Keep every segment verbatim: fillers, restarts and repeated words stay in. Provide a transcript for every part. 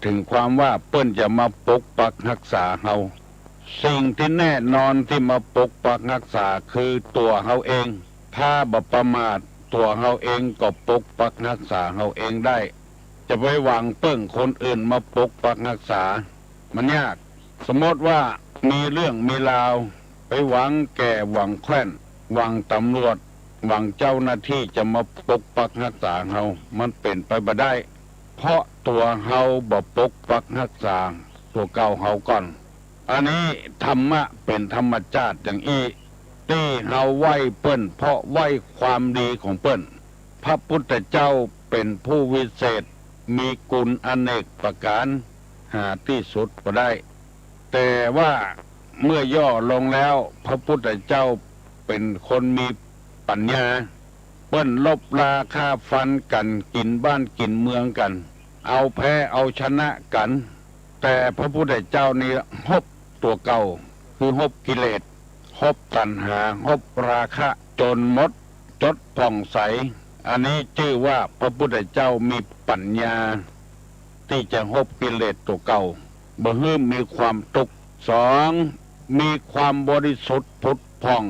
เถิงความว่าเปิ้นจะมาปกปักฮักษาเฮา สิ่งตี้แน่นอนตี้มาปกปักฮักษาคือตั๋วเฮาเอง ถ้าบ่ประมาท ตั๋วเฮาเองก็ปกปักฮักษาเฮาเองได้ จะไปหวังเปิ้งคนอื่นมาปกปักฮักษา มันยาก สมมติว่ามีเรื่องมีราว ไปหวังแขวง หวังแคว้น หวังตำรวจ หวังเจ้าหน้าตี้จะมาปกปักฮักษาเฮา มันเป๋นไปบ่ได้ เพราะตั๋วเฮาบ่ปกปักฮักษาตั๋วเก่าเฮาก่อน อันนี้ธรรมะเป๋นธรรมจาติอย่างอี้ ตี้เฮาไหว้เปิ้นเพราะไหว้ความดีของเปิ้น พระพุทธเจ้าเป๋นผู้วิเศษ มีกุณอเนกประก๋าน หาตี้สุดบ่ได้ แต่ว่าเมื่อย่อลงแล้ว พระพุทธเจ้าเป๋นคนมีปั๋ญญา เปิ้นลบราฆ่าฟันกั๋น กิ๋นบ้านกิ๋นเมืองกั๋น เอาแพ้เอาชนะกั๋น แต่พระพุทธเจ้านี่ฮบตั๋วเก่า คือฮบกิเลส ฮบตัณหา ฮบราคะ จ๋นหมด จดผ่องใส อันนี้จื้อว่าพระพุทธเจ้ามีปั๋ญญา ตี้จะฮบกิเลสตั๋วเก่า บ่หื้อมีความตุ๊กข์ สอง มีความบริสุทธิ์ผุดผ่อง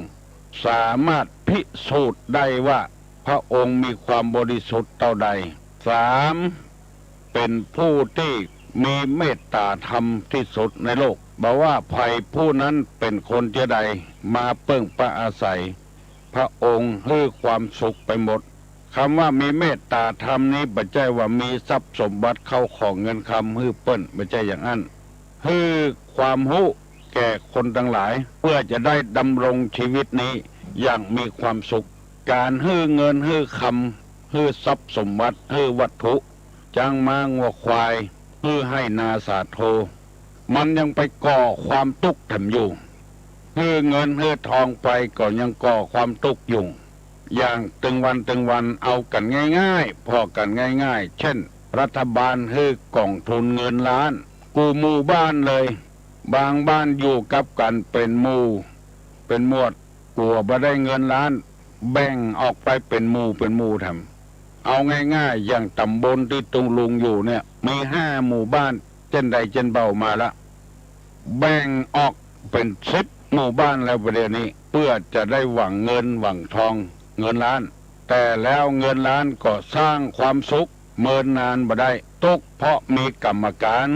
สามารถพิสูจน์ได้ว่าพระองค์มีความบริสุทธิ์เต้าใด สาม เป๋นผู้ตี้มีเมตต๋าธรรมตี้สุดในโลก บ่ว่าใผผู้นั้นเป๋นคนเจื้อใด มาเปิ้งปะอาศัย พระองค์หื้อความสุขไปหมด กำว่ามีเมตต๋าธรรมนี้บ่ใจ้ว่ามีทรัพย์สมบัติเข้าของเงินคำหื้อเปิ้น บ่ใจ้อย่างอั้น หื้อความฮู้แก่คนตังหลาย เปื้อจะได้ดำรงชีวิตนี้อย่างมีความสุข ก๋านหื้อเงินหื้อคำ หื้อทรัพย์สมบัติ หื้อวัตถุ จ๊างม้างัวควาย หื้อไฮ่นาสาโท มันยังไปก่อความตุ๊กข์แถมอยู่ หื้อเงินหื้อทองไปก็ยังก่อความตุ๊กข์อยู่ อย่างตึงวันตึงวันเอากั๋นง่ายๆ ผ่อกั๋นง่ายๆ เช่น รัฐบาลหื้อกองทุนเงินล้าน กู้หมู่บ้านเลย บางบ้านอยู่กับกั๋นเป๋นหมู่เป๋นหมวด กั๋วบ่ได้เงินล้าน แบ่งออกไปเป๋นหมู่เป๋นหมู่แถม เอาง่ายๆ อย่างต๋ำบลตี้ตุ๊ลุงอยู่เนี่ย มีห้าหมู่บ้าน เจ้นใดเจ้นเบามาละ แบ่งออกเป๋นสิบหมู่บ้านแล้วบ่าเดี่ยวนี้ เปื้อจะได้หวังเงินหวังทอง เงินล้าน แต่แล้วเงินล้านก็สร้างความสุขเมินนานบ่ได้ ตุ๊กข์เพราะมีกรรมก๋าน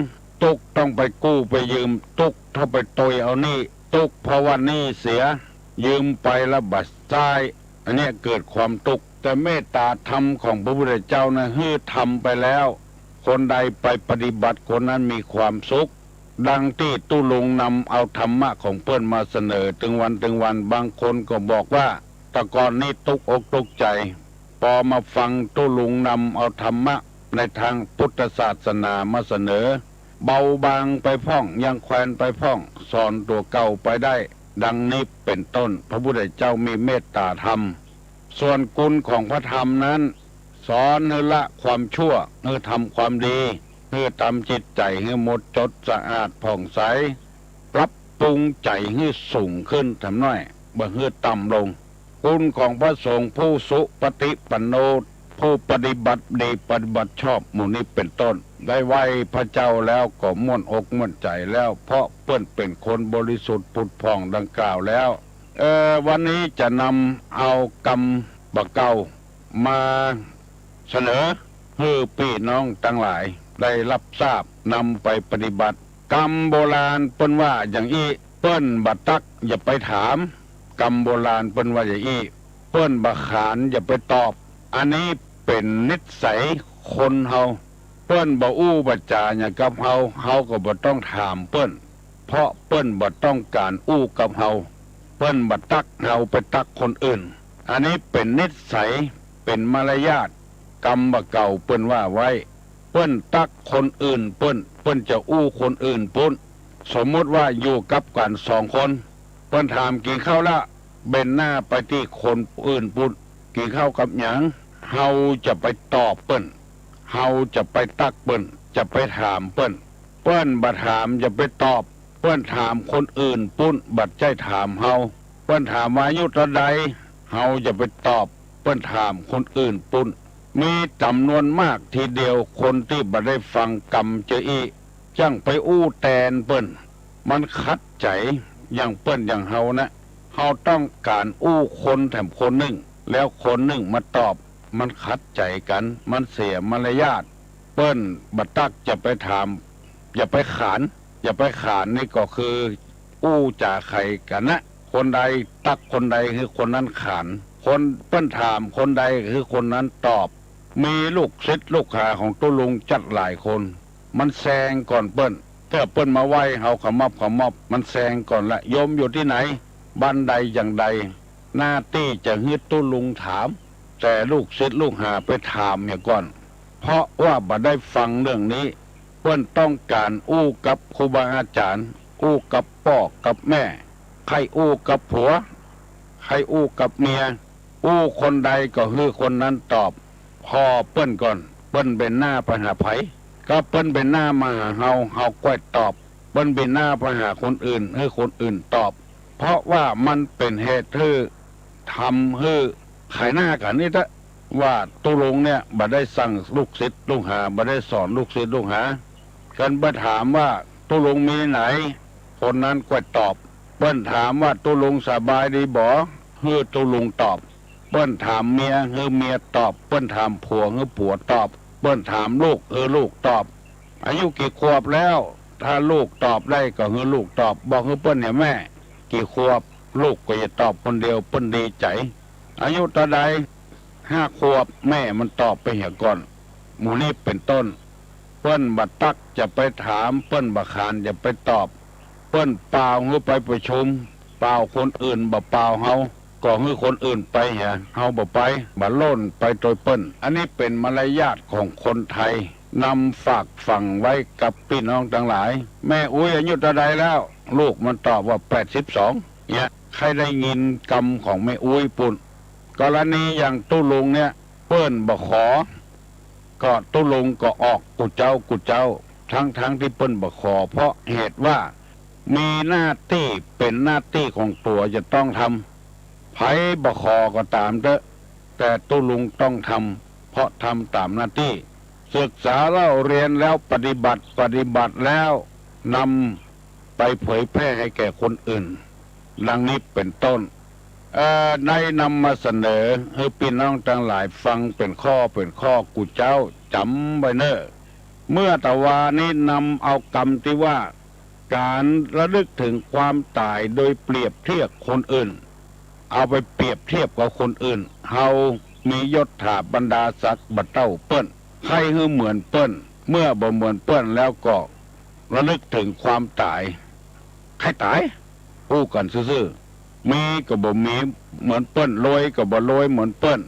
ตุ๊กข์ต้องไปกู้ไปยืม ตุ๊กข์ต้องไปตวยเอาหนี้ ตุ๊กข์เพราะว่าหนี้เสีย ยืมไปแล้วบ่ใจ๊ อันเนี้ยเกิดความตุ๊กข์ แต่เมตต๋าธรรมของพระพุทธเจ้านะ หื้อทำไปแล้ว คนใดไปปฏิบัติคนนั้นมีความสุข ดังตี้ตุ๊ลุงนำเอาธรรมะของเปิ้นมาเสนอตึงวันตึงวัน บางคนก็บอกว่า แต่ก่อนนี้ตุ๊กอกตุ๊กใจ๋ ปอมาฟังตุ๊ลุงนำเอาธรรมะในตางพุทธศาสนามาเสนอ เบาบางไปพ่อง ยังแควนไปพ่อง สอนตั๋วเก่าไปได้ ดังนี้เป๋นต้น พระพุทธเจ้ามีเมตต๋าธรรม ส่วนกุณของพระธรรมนั้น สอนหื้อละความชั่ว หื้อทำความดี หื้อทำจิตใจ๋หื้อหมดจดสะอาดผ่องใส ปรับปรุงใจ๋หื้อสูงขึ้นแถมหน้อย บ่หื้อต่ำลง กุณของพระสงฆ์ผู้สุปฏิปันโน ผู้ปฏิบัติดีปฏิบัติชอบหมู่นี้เป๋นต้น ได้ไหว้พระเจ้าแล้วก็ม่วนอกม่วนใจ๋แล้ว เพราะเปิ้นเป๋นคนบริสุทธิ์ผุดผ่องดังกล่าวแล้ว เอ่อ วันนี้จะนำเอากำบ่าเก่ามาเสนอหื้อปี้น้องตังหลายได้รับทราบ นำไปปฏิบัติ กำโบราณเปิ้นว่าอย่างอี้ เปิ้นบ่ตักอย่าไปถาม กำโบราณเปิ้นว่าอย่างอี้ เปิ้นบ่ขานอย่าไปตอบ อันนี้เป๋นนิสัยคนเฮา เปิ้นบ่อู้บ่จ๋าหยังกับเฮา เฮาก็บ่ต้องถามเปิ้น เพราะเปิ้นบ่ต้องก๋านอู้กับเฮา เปิ้นบ่ตักเฮาไปตักคนอื่น อันนี้เป๋นนิสัย เป๋นมารยาท กำบ่าเก่าเปิ้นว่าไว้ เปิ้นตักคนอื่นปุ้น เปิ้นจะอู้คนอื่นปุ้น สมมุติว่าอยู่กับกั๋นสองคน เปิ้นถาม "กิ๋นข้าวละ" เบนหน้าไปตี้คนอื่นปุ้น "กิ๋นข้าวกับหยัง" เฮาจะไปตอบเปิ้น เฮาจะไปตักเปิ้น จะไปถามเปิ้น เปิ้นบ่ถามอย่าไปตอบ เปิ้นถามคนอื่นปุ้น บ่ใจ้ถามเฮา เปิ้นถามว่า "อายุเต้าใด" เฮาจะไปตอบ เปิ้นถามคนอื่นปุ้น มีจ๋ำนวนมากทีเดียว คนตี้บ่ได้ฟังกำเจออี้ จั้งไปอู้แตนเปิ้น มันขัดใจ๋ อย่างเปิ้นอย่างเฮานะ เฮาต้องก๋านอู้คนแถมคนนึ่ง แล้วคนนึ่งมาตอบ มันขัดใจ๋กั๋น มันเสียมารยาท เปิ้นบ่ตั๊กจะไปถาม อย่าไปขาน อย่าไปขานนี่ก็คืออู้จ๋าไขกั๋นนะ คนใดตั๊กคนใดคือคนนั้นขาน คน เปิ้นถามคนใดคือคนนั้นตอบ มีลูกศิษย์ลูกหาของตุ๊ลุงจั๊ดหลายคน มันแซงก่อนเปิ้น ถ้าเปิ้นมาไหว้เฮาขะมับขะมับ มันแซงก่อนละ โยมอยู่ตี้ไหน บ้านใดอย่างใด หน้าตี้จะหื้อตุ๊ลุงถาม แต่ลูกศิษย์ลูกหาไปถามเหียก่อน เพราะว่าบ่ได้ฟังเรื่องนี้ เปิ้นต้องก๋านอู้กับครูบาอาจ๋ารย์ อู้กับป้อกับแม่ ใค่อู้กับผัว ใค่อู้กับเมีย อู้คนใดก็หื้อคนนั้นตอบ ผ่อเปิ้นก่อน เปิ้นเบนหน้าไปหาใผ ก็เปิ้นเบนหน้ามาหาเฮา เฮาก้อยตอบ เปิ้นเบนหน้าไปหาคนอื่น หื้อคนอื่นตอบ เพราะว่ามันเป๋นเหตุหื้อ ทำหื้อขายหน้ากั๋นนี่แต๊ ว่าตุ๊ลุงเนี่ยบ่ได้สั่งลูกศิษย์ลูกหา บ่ได้สอนลูกศิษย์ลูกหา คันไปถามว่าตุ๊ลุงมีไหน คนนั้นก้อยตอบ เปิ้นถามว่าตุ๊ลุงสบายดีบ่ หื้อตุ๊ลุงตอบ เปิ้นถามเมีย หื้อเมียตอบ เปิ้นถามผัว หื้อผัวตอบ เปิ้นถามลูก หื้อลูกตอบ อายุกี่ขวบแล้ว ถ้าลูกตอบได้ก็หื้อลูกตอบ บอกหื้อเปิ้นเหียแม่ กี่ขวบ ลูกก็จะตอบคนเดียว เปิ้นดีใจ๋ อายุเต้าใด ห้าขวบ แม่มันตอบไปเหียก่อน หมู่นี้เป๋นต้น เปิ้นบ่ตั๊กจะไปถาม เปิ้นบ่ขานจะไปตอบ เปิ้นป่าวหื้อไปประชุม ป่าวคนอื่นบ่ป่าวเฮา ก็หื้อคนอื่นไปเหีย เฮาบ่ไป บ่ล่นไปโตยเปิ้น อันนี้เป๋นมารยาทของคนไทย นำฝากฝังไว้กับปี้น้องตังหลาย แม่อุ๊ยอายุเต้าใดแล้ว ลูกมันตอบว่าแปดสิบสอง เนี่ย ใค่ได้ยินกำของแม่อุ๊ยปุ้น กรณีอย่างตุ๊ลุงเนี่ย เปิ้นบ่ขอ ก็ตุ๊ลุงก็ออกกู้เจ๊ากู้เจ๊า ทั้งๆ ตี้เปิ้นบ่ขอ เพราะเหตุว่ามีหน้าตี้ เป๋นหน้าตี้ของตั๋วจะต้องทำ ใผบ่ขอก็ต๋ามเต๊อะ แต่ตุ๊ลุงต้องทำ เพราะทำต๋ามหน้าตี้ ศึกษาเล่าเรียนแล้วปฏิบัติ ปฏิบัติแล้วนำไปเผยแพร่ให้แก่คนอื่น ดังนี้เป๋นต้น เอ่อ ได้นำมาเสนอหื้อปี้น้องตังหลายฟังเป๋นข้อเป๋นข้อ กู้เจ๊าจ๋ำไว้เน่อ เมื่อตะวานี้นำเอากำตี้ว่า ก๋านระลึกเถิงความต๋ายโดยเปรียบเทียบคนอื่น เอาไปเปรียบเทียบกับคนอื่น เฮามียศถาบรรดาศักดิ์บ่เต้าเปิ้น ใค่หื้อเหมือนเปิ้น เมื่อบ่เหมือนเปิ้นแล้วก็ระลึกเถิงความต๋าย ใค่ต๋าย อู้กั๋นซื่อๆ มีก็บ่มีเหมือนเปิ้น รวยก็บ่รวยเหมือนเปิ้น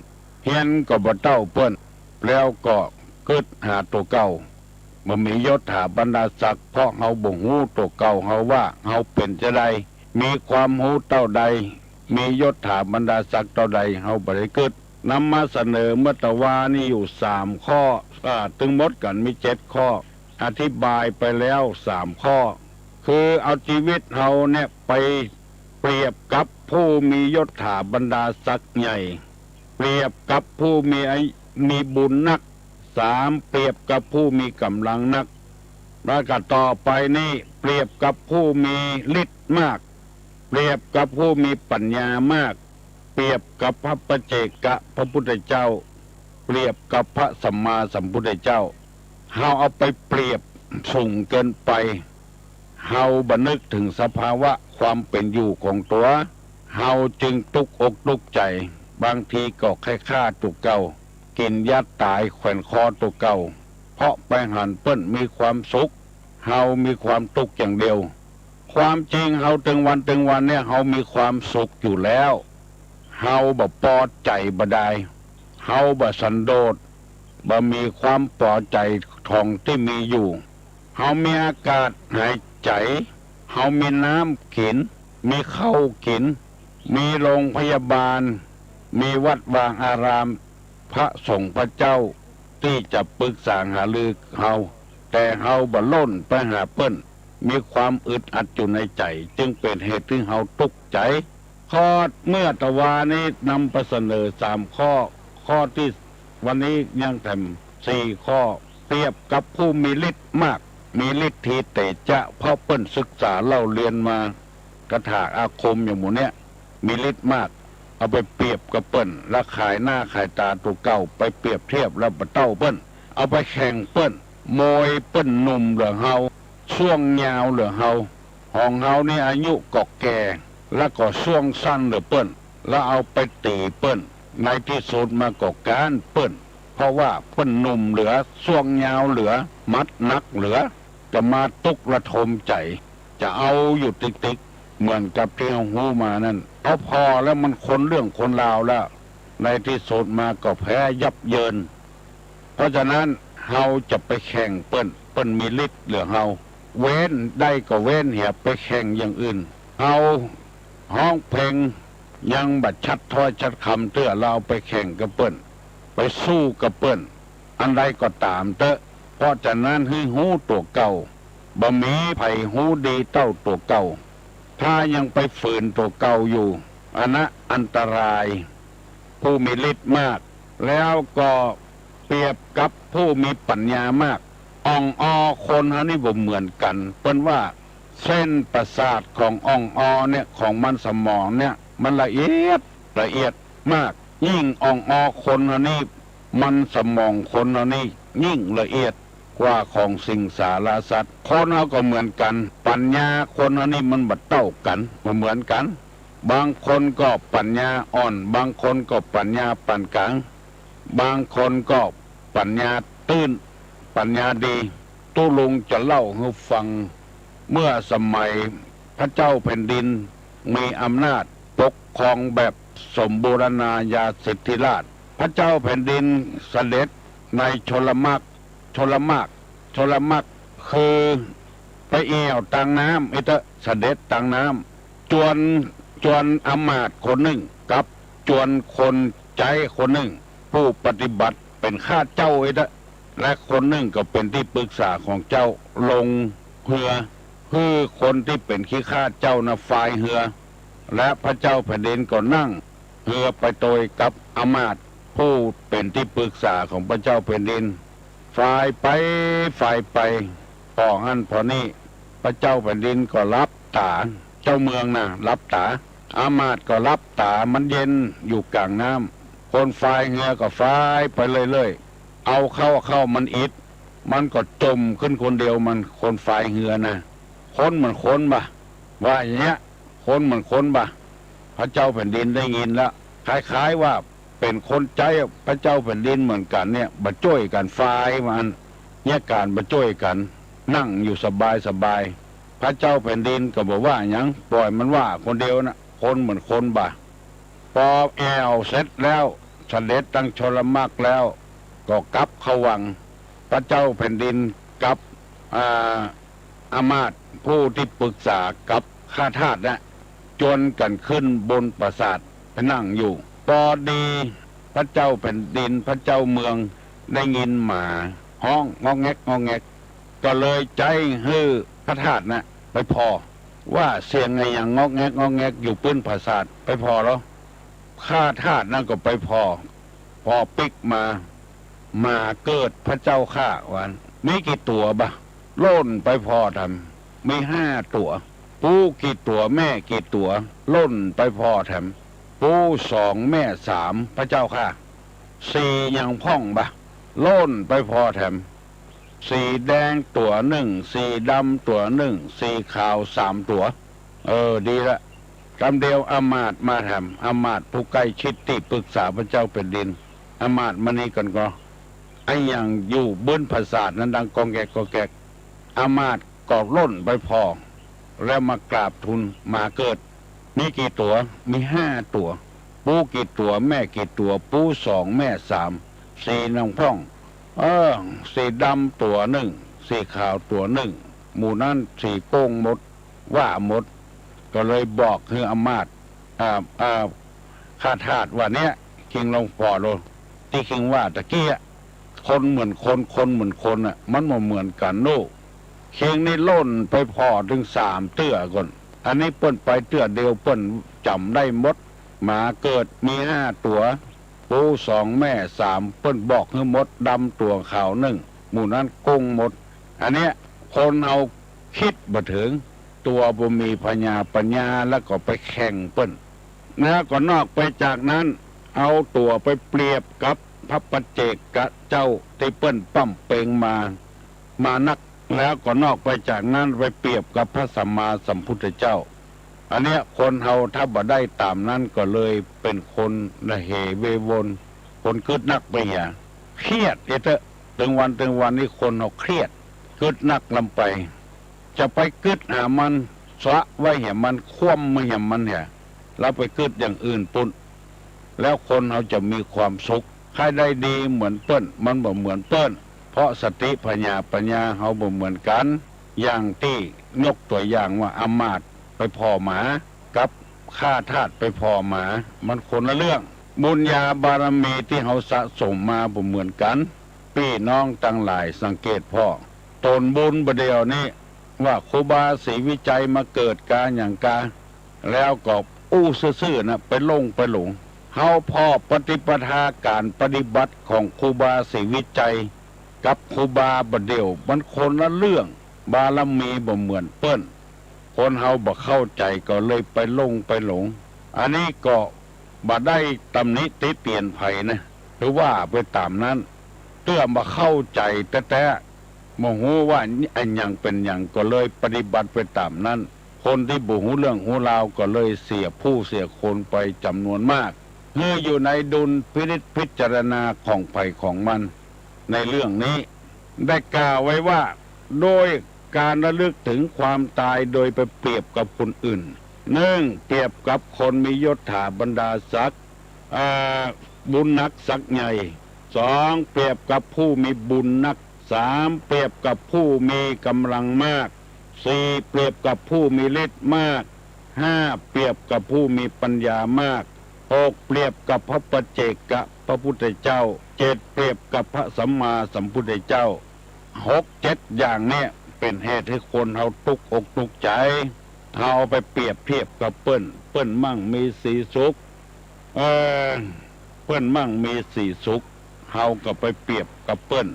เฮียนก็บ่เต้าเปิ้น แล้วก็กึ๊ดหาตั๋วเก่า บ่มียศถาบรรดาศักดิ์ เพราะเฮาบ่ฮู้ตั๋วเก่าเฮาว่าเฮาเป๋นจาใด มีความฮู้เต้าใด มียศถาบรรดาศักดิ์เต้าใด เฮาบ่ได้กึ๊ด นำมาเสนอเมื่อตะวานี้อยู่สามข้อ อ่า ตึงหมดกั๋นมีเจ็ดข้อ อธิบายไปแล้วสามข้อ คือเอาจีวิตเฮาเนี่ยไปเปรียบกับผู้มียศถาบรรดาศักดิ์ใหญ่ เปรียบกับผู้มีอา มีบุญนัก สาม เปรียบกับผู้มีก๋ำลังนัก แล้วก็ต่อไปนี้เปรียบกับผู้มีฤทธิ์มาก เปรียบกับผู้มีปัญญามาก เปรียบกับพระปัจเจกพระพุทธเจ้า เปรียบกับพระสัมมาสัมพุทธเจ้า เฮาเอาไปเปรียบสูงเกินไป เฮาบ่นึกถึงสภาวะความเป๋นอยู่ของตั๋ว เฮาจึงตุ๊กอกตุ๊กใจ๋ บางทีก็ใค่ฆ่าตั๋วเก่า กิ๋นยาต๋ายแขวนคอตั๋วเก่า เพราะไปหันเปิ้นมีความสุข เฮามีความตุ๊กอย่างเดียว ความจริงเฮาตึงวันตึงวันเนี่ย เฮามีความสุขอยู่แล้ว เฮาบ่ปอใจ๋บ่ดาย เฮาบ่สันโดษ บ่มีความปอใจ๋ของตี้มีอยู่ เฮามีอากาศหายใจ๋ เฮามีน้ำกิ๋น มีข้าวกิ๋น มีโรงพยาบาล มีวัดวาอาราม พระสงฆ์พระเจ้าตี้จะปรึกษาหารือเฮา แต่เฮาบ่ล่นไปหาเปิ้น มีความอึดอัดอยู่ในใจ๋ จึงเป๋นเหตุหื้อเฮาตุ๊กใจ๋ ข้อเมื่อตะวานี้นำไปเสนอสามข้อ ข้อตี้ วันนี้ยังแถมสี่ข้อ เปรียบกับผู้มีฤทธิ์มาก มีฤทธิเตจะ เพราะเปิ้นศึกษาเล่าเรียนมา คาถาอาคมอย่างหมู่เนี้ย มีฤทธิ์มาก เอาไปเปรียบกับเปิ้น แล้วขายหน้าขายต๋าตั๋วเก่า ไปเปรียบเทียบแล้วบ่เต้าเปิ้น เอาไปแข่งเปิ้น มวยเปิ้นหนุ่มเหลือเฮา ส่วงยาวเหลือเฮา ของเฮานี่อายุก็แก่ แล้วก็ส่วงสั้นเหลือเปิ้น แล้วเอาไปตี๋เปิ้น ในตี้สุดมาก็ก๊านเปิ้น เพราะว่าเปิ้นหนุ่มเหลือ ส่วงยาวเหลือ หมัดหนักเหลือ จะมาตุ๊กระทมใจ๋ จะเอาอยู่ติ๊กๆ เหมือนกับตี้เฮาฮู้มานั้น เอาผ่อแล้วมันคนเรื่องคนราวแล้ว ในตี้สุดมาก็แพ้ยับเยิน เพราะฉะนั้นเฮาจะไปแข่งเปิ้น เปิ้นมีฤทธิ์เหลือเฮา เว้นได้ก็เว้นเหียไปแข่งอย่างอื่น เฮาฮ้องเพลงยังบ่ชัดถ้อยชัดคำเตื้อ แล้วเอาไปแข่งกับเปิ้น ไปสู้กับเปิ้น อันใดก็ต๋ามเต๊อะ เพราะฉะนั้นหื้อฮู้ตั๋วเก่า บ่มีใผฮู้ดีเต้าตั๋วเก่า ถ้ายังไปฝืนตั๋วเก่าอยู่ อันนั้นอันตราย ผู้มีฤทธิ์มาก แล้วก็เปรียบกับผู้มีปัญญามาก อ่องออคนเฮานี่บ่เหมือนกั๋น เปิ้นว่าเส้นประสาทของอ่องออเนี่ย ของมันสมองเนี่ย มันละเอียด ละเอียดมาก ยิ่งอ่องออคนเฮานี่ มันสมองคนเฮานี่ยิ่งละเอียดกว่าของสิงสารสัตว์ คนเฮาก็เหมือนกั๋น ปัญญาคนเฮานี่มันบ่เต้ากั๋น บ่เหมือนกั๋น บางคนก็ปัญญาอ่อน บางคนก็ปัญญาปานก๋าง บางคนก็ปัญญาตื้น ปัญญาดี ตุ๊ลุงจะเล่าหื้อฟัง เมื่อสมัยพระเจ้าแผ่นดินมีอำนาจปกครองแบบสมบูรณาญาสิทธิราชย์ พระเจ้าแผ่นดินเสด็จในชลมรรค ชลมรรค ชลมรรค คือไปแอ่วตางน้ำ อิเต๊อะ เสด็จตางน้ำ จวน จวนอำมาตย์คนนึ่ง กับจวนคนใจ๊คนนึ่ง ผู้ปฏิบัติเป๋นข้าเจ้า อิเต๊อะ และคนนึ่งก็เป๋นตี้ปรึกษาของเจ้า ลงเฮือ หื้อคนตี้เป๋นขี้ข้าเจ้านะพายเฮือ และพระเจ้าแผ่นดินก็นั่งเฮือไปโตยกับอำมาตย์ผู้เป๋นตี้ปรึกษาของพระเจ้าแผ่นดิน พายไป พายไป ผ่อหั้นผ่อนี่ พระเจ้าแผ่นดินก็หลับต๋า เจ้าเมืองนะหลับต๋า อำมาตย์ก็หลับต๋า มันเย็นอยู่ก๋างน้ำ คนพายเฮือก็พายไปเรื่อยๆ เอาเข้าเข้ามันอิด มันก็จ่มขึ้นคนเดียวมัน คนพายเฮือนะ คนเหมือนคนบ่ะ ว่าอย่างเงี้ย คนเหมือนคนบ่ะ พระเจ้าแผ่นดินได้ยินแล้ว คล้ายๆ ว่าเป๋นคนใจ๊พระเจ้าแผ่นดินเหมือนกั๋นเนี่ย บ่จ้วยกั๋นพาย ว่าอั้น เยียะก๋านบ่จ้วยกั๋น นั่งอยู่สบายๆ พระเจ้าแผ่นดินก็บ่ว่าหยัง ปล่อยมันว่าคนเดียวนะ คนเหมือนคนบ่ะ ปอแอ่วเสร็จแล้ว เสด็จตังชลมรรคแล้ว ก็กลับเข้าวัง พระเจ้าแผ่นดินกับ อ่า อำมาตย์ผู้ตี้ปรึกษากับข้าทาสนะ จวนกั๋นขึ้นบนปราสาทไปนั่งอยู่ ปอดีพระเจ้าแผ่นดินพระเจ้าเมืองได้ยินหมาฮ้องง็อกแง็กง็อกแง็ก ก็เลยใจ๊หื้อข้าทาสนะไปผ่อ ว่าเสียงอะหยังง็อกแง็กง็อกแง็กอยู่ปื้นปราสาท ไปผ่อแล้ว ข้าทาสนั้นก็ไปผ่อ ผ่อปิ๊กมา หมาเกิดพระเจ้าข้า ว่าอั้น มีกี่ตั๋วบ่ะ ล่นไปผ่อแถม มีห้าตั๋ว ปู๋กี่ตั๋ว แม่กี่ตั๋ว ล่นไปผ่อแถม ปู๋สอง แม่สาม พระเจ้าข้า สี่ยังพ่องบ่ะ ล่นไปผ่อแถม สีแดงตั๋วนึ่ง สีดำตั๋วนึ่ง สีขาวสามตั๋ว เออ ดีละ กำเดียวอำมาตย์มาแถม อำมาตย์ผู้ใก้ชิดตี้ปรึกษาพระเจ้าแผ่นดิน อำมาตย์มานี่ก่อนก่อ อะหยังอยู่ปื้นปราสาทนั้นดังก๊อกแก๊กก๊อกแก๊ก อำมาตย์ก็ล่นไปผ่อ แล้วมากราบทูล หมาเกิด มีกี่ตั๋ว มีห้าตั๋ว ปู๋กี่ตั๋ว แม่กี่ตั๋ว ปู๋สอง แม่สาม สียังพ่อง เออ สีดำตั๋วนึ่ง สีขาวตั๋วนึ่ง หมู่นั้นสีโก้งหมด ว่าหมด ก็เลยบอกหื้ออำมาตย์ อ่า อ่า ข้าทาสว่าเนี้ย คิงลองผ่อดู ตี้คิงว่าตะกี้อะ คนเหมือนคน คนเหมือนคนอะ มันบ่เหมือนกั๋นลูก คิงนี่ล่นไปผ่อเถิงสามเตื้อก่อน อันนี้เปิ้นไปเตื้อเดียวเปิ้นจ๋ำได้หมด หมาเกิดมีห้าตั๋ว ปู๋สองแม่สาม เปิ้นบอกหื้อหมด ดำตั๋วขาวนึ่ง หมู่นั้นกุ้งหมด อันเนี้ยคนเฮากึ๊ดบ่เถิง ตั๋วบ่มีผญาปั๋ญญา แล้วก็ไปแข่งเปิ้น แล้วก็นอกไปจากนั้น เอาตั๋วไปเปรียบกับพระปัจเจกเจ้าตี้เปิ้นป้ำเป็งมา มานัก แล้วก็นอกไปจากนั้นไปเปรียบกับพระสัมมาสัมพุทธเจ้า อันเนี้ยคนเฮาถ้าบ่ได้ต๋ามนั้นก็เลยเป๋นคนระเหเววน คนกึ๊ดนักไปเหีย เครียดเอเต๊อะ เถิงวันเถิงวันนี้คนเฮากึ๊ด กึ๊ดนักล้ำไป จะไปกึ๊ดหามัน สะไว้เหียมัน คว่ำไว้เหียมันเหีย แล้วไปกึ๊ดอย่างอื่นปู๊น แล้วคนเฮาจะมีความสุข ใค่ได้ดีเหมือนเปิ้น มันบ่เหมือนเปิ้น เพราะสติผญาปั๋ญญาเฮาบ่เหมือนกั๋น อย่างตี้ยกตั๋วอย่างว่าอำมาตย์ไปผ่อหมา กับข้าทาสไปผ่อหมา มันคนละเรื่อง บุญญาบารมีตี้เฮาสะสมมาบ่เหมือนกั๋น ปี้น้องตังหลายสังเกตผ่อ ต๋นบุญบ่าเดี่ยวนี้ ว่าครูบาศรีวิชัยมาเกิดกาอย่างกา แล้วก็อู้ซื่อๆ นะ ไปหลงไปหลง เฮาผ่อปฏิปทาก๋านปฏิบัติของครูบาศรีวิชัย กับครูบาบ่าเดี่ยว มันคนละเรื่อง บารมีบ่เหมือนเปิ้น คนเฮาบ่เข้าใจ๋ก็เลยไปหลงไปหลง อันนี้ก็บ่ได้ตำหนิติเตียนใผนะ ถือว่าไปต๋ามนั้น เตื้อบ่เข้าใจ๋แต๊ๆ บ่ฮู้ว่าอะหยังเป๋นหยังก็เลยปฏิบัติไปต๋ามนั้น คนตี้บ่ฮู้เรื่องฮู้ราวก็เลยเสียผู้เสียคนไปจ๋ำนวนมาก หื้ออยู่ในดุลพินิจพิจารณาของใผของมัน ในเรื่องนี้ได้กล่าวไว้ว่า โดยก๋านระลึกเถิงความต๋ายโดยไปเปรียบกับคนอื่น นึ่ง เปรียบกับคนมียศถาบรรดาศักดิ์ อ่า บุญนักศักดิ์ใหญ่ สอง เปรียบกับผู้มีบุญนัก สาม เปรียบกับผู้มีก๋ำลังมาก สี่ เปรียบกับผู้มีฤทธิ์มาก ห้า เปรียบกับผู้มีปัญญามาก หก เปรียบกับพระปัจเจกพระพุทธเจ้า เจ็ด เปรียบกับพระสัมมาสัมพุทธเจ้า หก เจ็ด อย่างเนี้ยเป๋นเหตุหื้อคนเฮาตุ๊กอกตุ๊กใจ๋ เฮาไปเปรียบเทียบกับเปิ้น เปิ้นมั่งมีสีสุข เออ เปิ้นมั่งมีสีสุข เฮาก็ไปเปรียบกับเปิ้น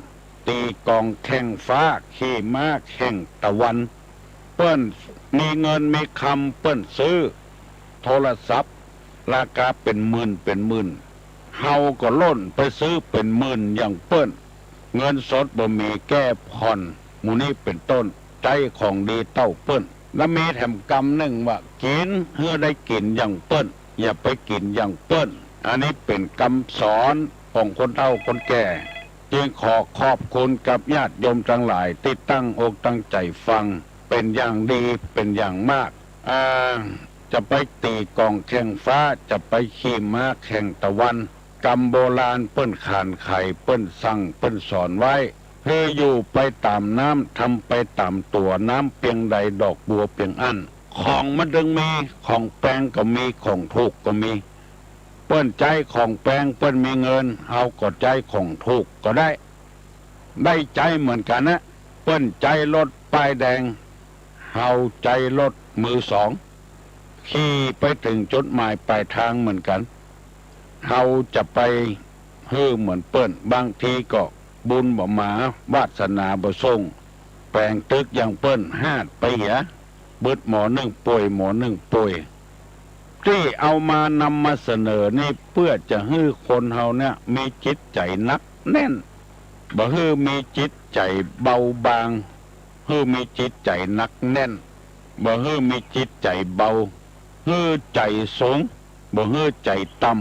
ตี๋กองแข่งฟ้า ขี่ม้าแข่งตะวัน เปิ้นมีเงินมีคำ เปิ้นซื้อโทรศัพท์ราคาเป๋นหมื่นเป๋นหมื่น เฮาก็ล่นไปซื้อเป๋นหมื่นอย่างเปิ้น เงินสดบ่มีแก้ผ่อน หมู่นี้เป๋นต้น ใจ๊ของดีเต้าเปิ้น แล้วมีแถมกำนึ่งว่า กิ๋นหื้อได้กิ๋นอย่างเปิ้น อย่าไปกิ๋นอย่างเปิ้น อันนี้เป๋นกำสอนของคนเฒ่าคนแก่ จึงขอขอบคุณกับญาติโยมตังหลายตี้ตั้งอกตั้งใจ๋ฟัง เป๋นอย่างดี เป๋นอย่างมาก อ่า จะไปตี๋กองแข่งฟ้า จะไปขี่ม้าแข่งตะวัน กำโบราณเปิ้นขานไข เปิ้นสั่ง เปิ้นสอนไว้ หื้ออยู่ไปต๋ามน้ำ ทำไปต๋ามตั๋ว น้ำเปียงใด ดอกบัวเปียงอั้น ของมันจึงมี ของแปงก็มี ของถูกก็มี เปิ้นใจ๊ของแปง เปิ้นมีเงิน เฮาก็ใจ๊ของถูกก็ได้ ได้ใจ๊เหมือนกั๋นนะ เปิ้นใจ๊รถป้ายแดง เฮาใจ๊รถมือสอง ขี่ไปเถิงจุดหมายปลายตางเหมือนกั๋น เฮาจะไปหื้อเหมือนเปิ้น บางทีก็บุญบ่มา วาสนาบ่ส่ง แป๋งตึกอย่างเปิ้น ฮาดไปเหีย บึดหมอนึ่งป่วย หมอนึ่งป่วย ตี้เอามานำมาเสนอนี้เปื้อจะหื้อคนเฮาเนี่ยมีจิตใจ๋หนักแน่น บ่หื้อมีจิตใจ๋เบาบาง หื้อมีจิตใจ๋หนักแน่น บ่หื้อมีจิตใจ๋เบา หื้อใจ๋สูง บ่หื้อใจ๋ต่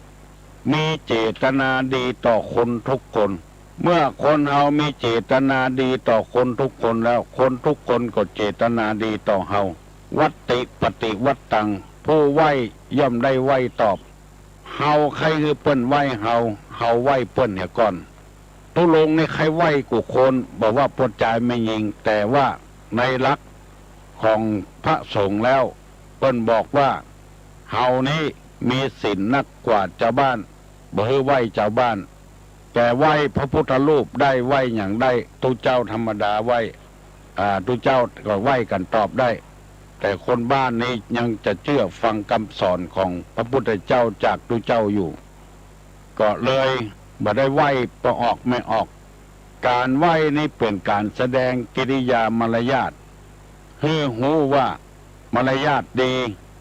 ำ มีเจตนาดีต่อคนทุกคน เมื่อคนเฮามีเจตนาดีต่อคนทุกคนแล้ว คนทุกคนก็เจตนาดีต่อเฮา วัตติปฏิวัตตัง ผู้ไหว้ย่อมได้ไหว้ตอบ เฮาใค่หื้อเปิ้นไหว้เฮา เฮาไหว้เปิ้นเหียก่อน ตุ๊ลุงนี่ใค่ไหว้กู้คน บ่ว่าป้อจายแม่ญิง แต่ว่าในหลักของพระสงฆ์แล้ว เปิ้นบอกว่า เฮานี้มีศีลหนักกว่าจาวบ้าน บ่หื้อไหว้จาวบ้าน แต่ไหว้พระพุทธรูปได้ ไหว้หยังได้ ตุ๊เจ้าธรรมดาไหว้ อ่า ตุ๊เจ้าก็ไหว้กั๋นตอบได้ แต่คนบ้านนี้ยังจะเจื้อฟังกำสอนของพระพุทธเจ้าจากตุ๊เจ้าอยู่ ก็เลยบ่ได้ไหว้ป้อออกแม่ออก ก๋านไหว้นี้เป๋นก๋านแสดงกิริยามารยาท หื้อฮู้ว่ามารยาทดี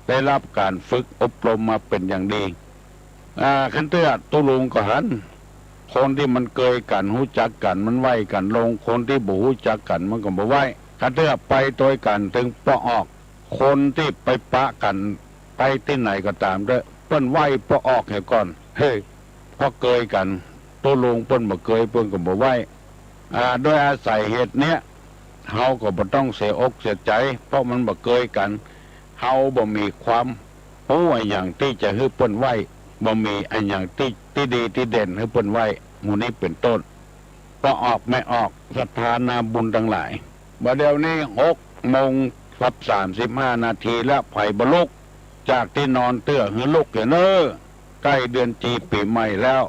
ได้ฮับก๋านฝึกอบรมมาเป๋นอย่างดี อ่า คันเตื้อตุ๊ลุงก็หัน คนตี้มันเกยกั๋นฮู้จักกั๋นมันไหว้กั๋นลง คนตี้บ่ฮู้จักกั๋นมันก็บ่ไหว้ คันเตื้อไปตวยกั๋นเถิงป้อออก คนตี้ไปปะกั๋นไปตี้ไหนก็ต๋ามเต๊อะ เปิ้นไหว้ป้อออกเหียก่อน เฮ้ย เพราะเกยกั๋น ตุ๊ลุงเปิ้นบ่เกยเปิ้นก็บ่ไหว้ อ่า โดยอาศัยเหตุเนี้ย เฮาก็บ่ต้องเสียอกเสียใจ๋ เพราะมันบ่เกยกั๋น เฮาบ่มีความฮู้อะหยังตี้จะหื้อเปิ้นไหว้ บ่มีอะหยังตี้ ตี้ดีตี้เด่นหื้อเปิ้นไหว้ หมู่นี้เป๋นต้น ป้อออกแม่ออก ศรัทธานาบุญตังหลาย บ่าเดี่ยวนี้หกโมงกับสามสิบห้านาทีแล้ว ใผบ่ลุกจากตี้นอนเตื้อหื้อลุกเหียเน่อ ใก้เดือนจีปี๋ใหม่แล้ว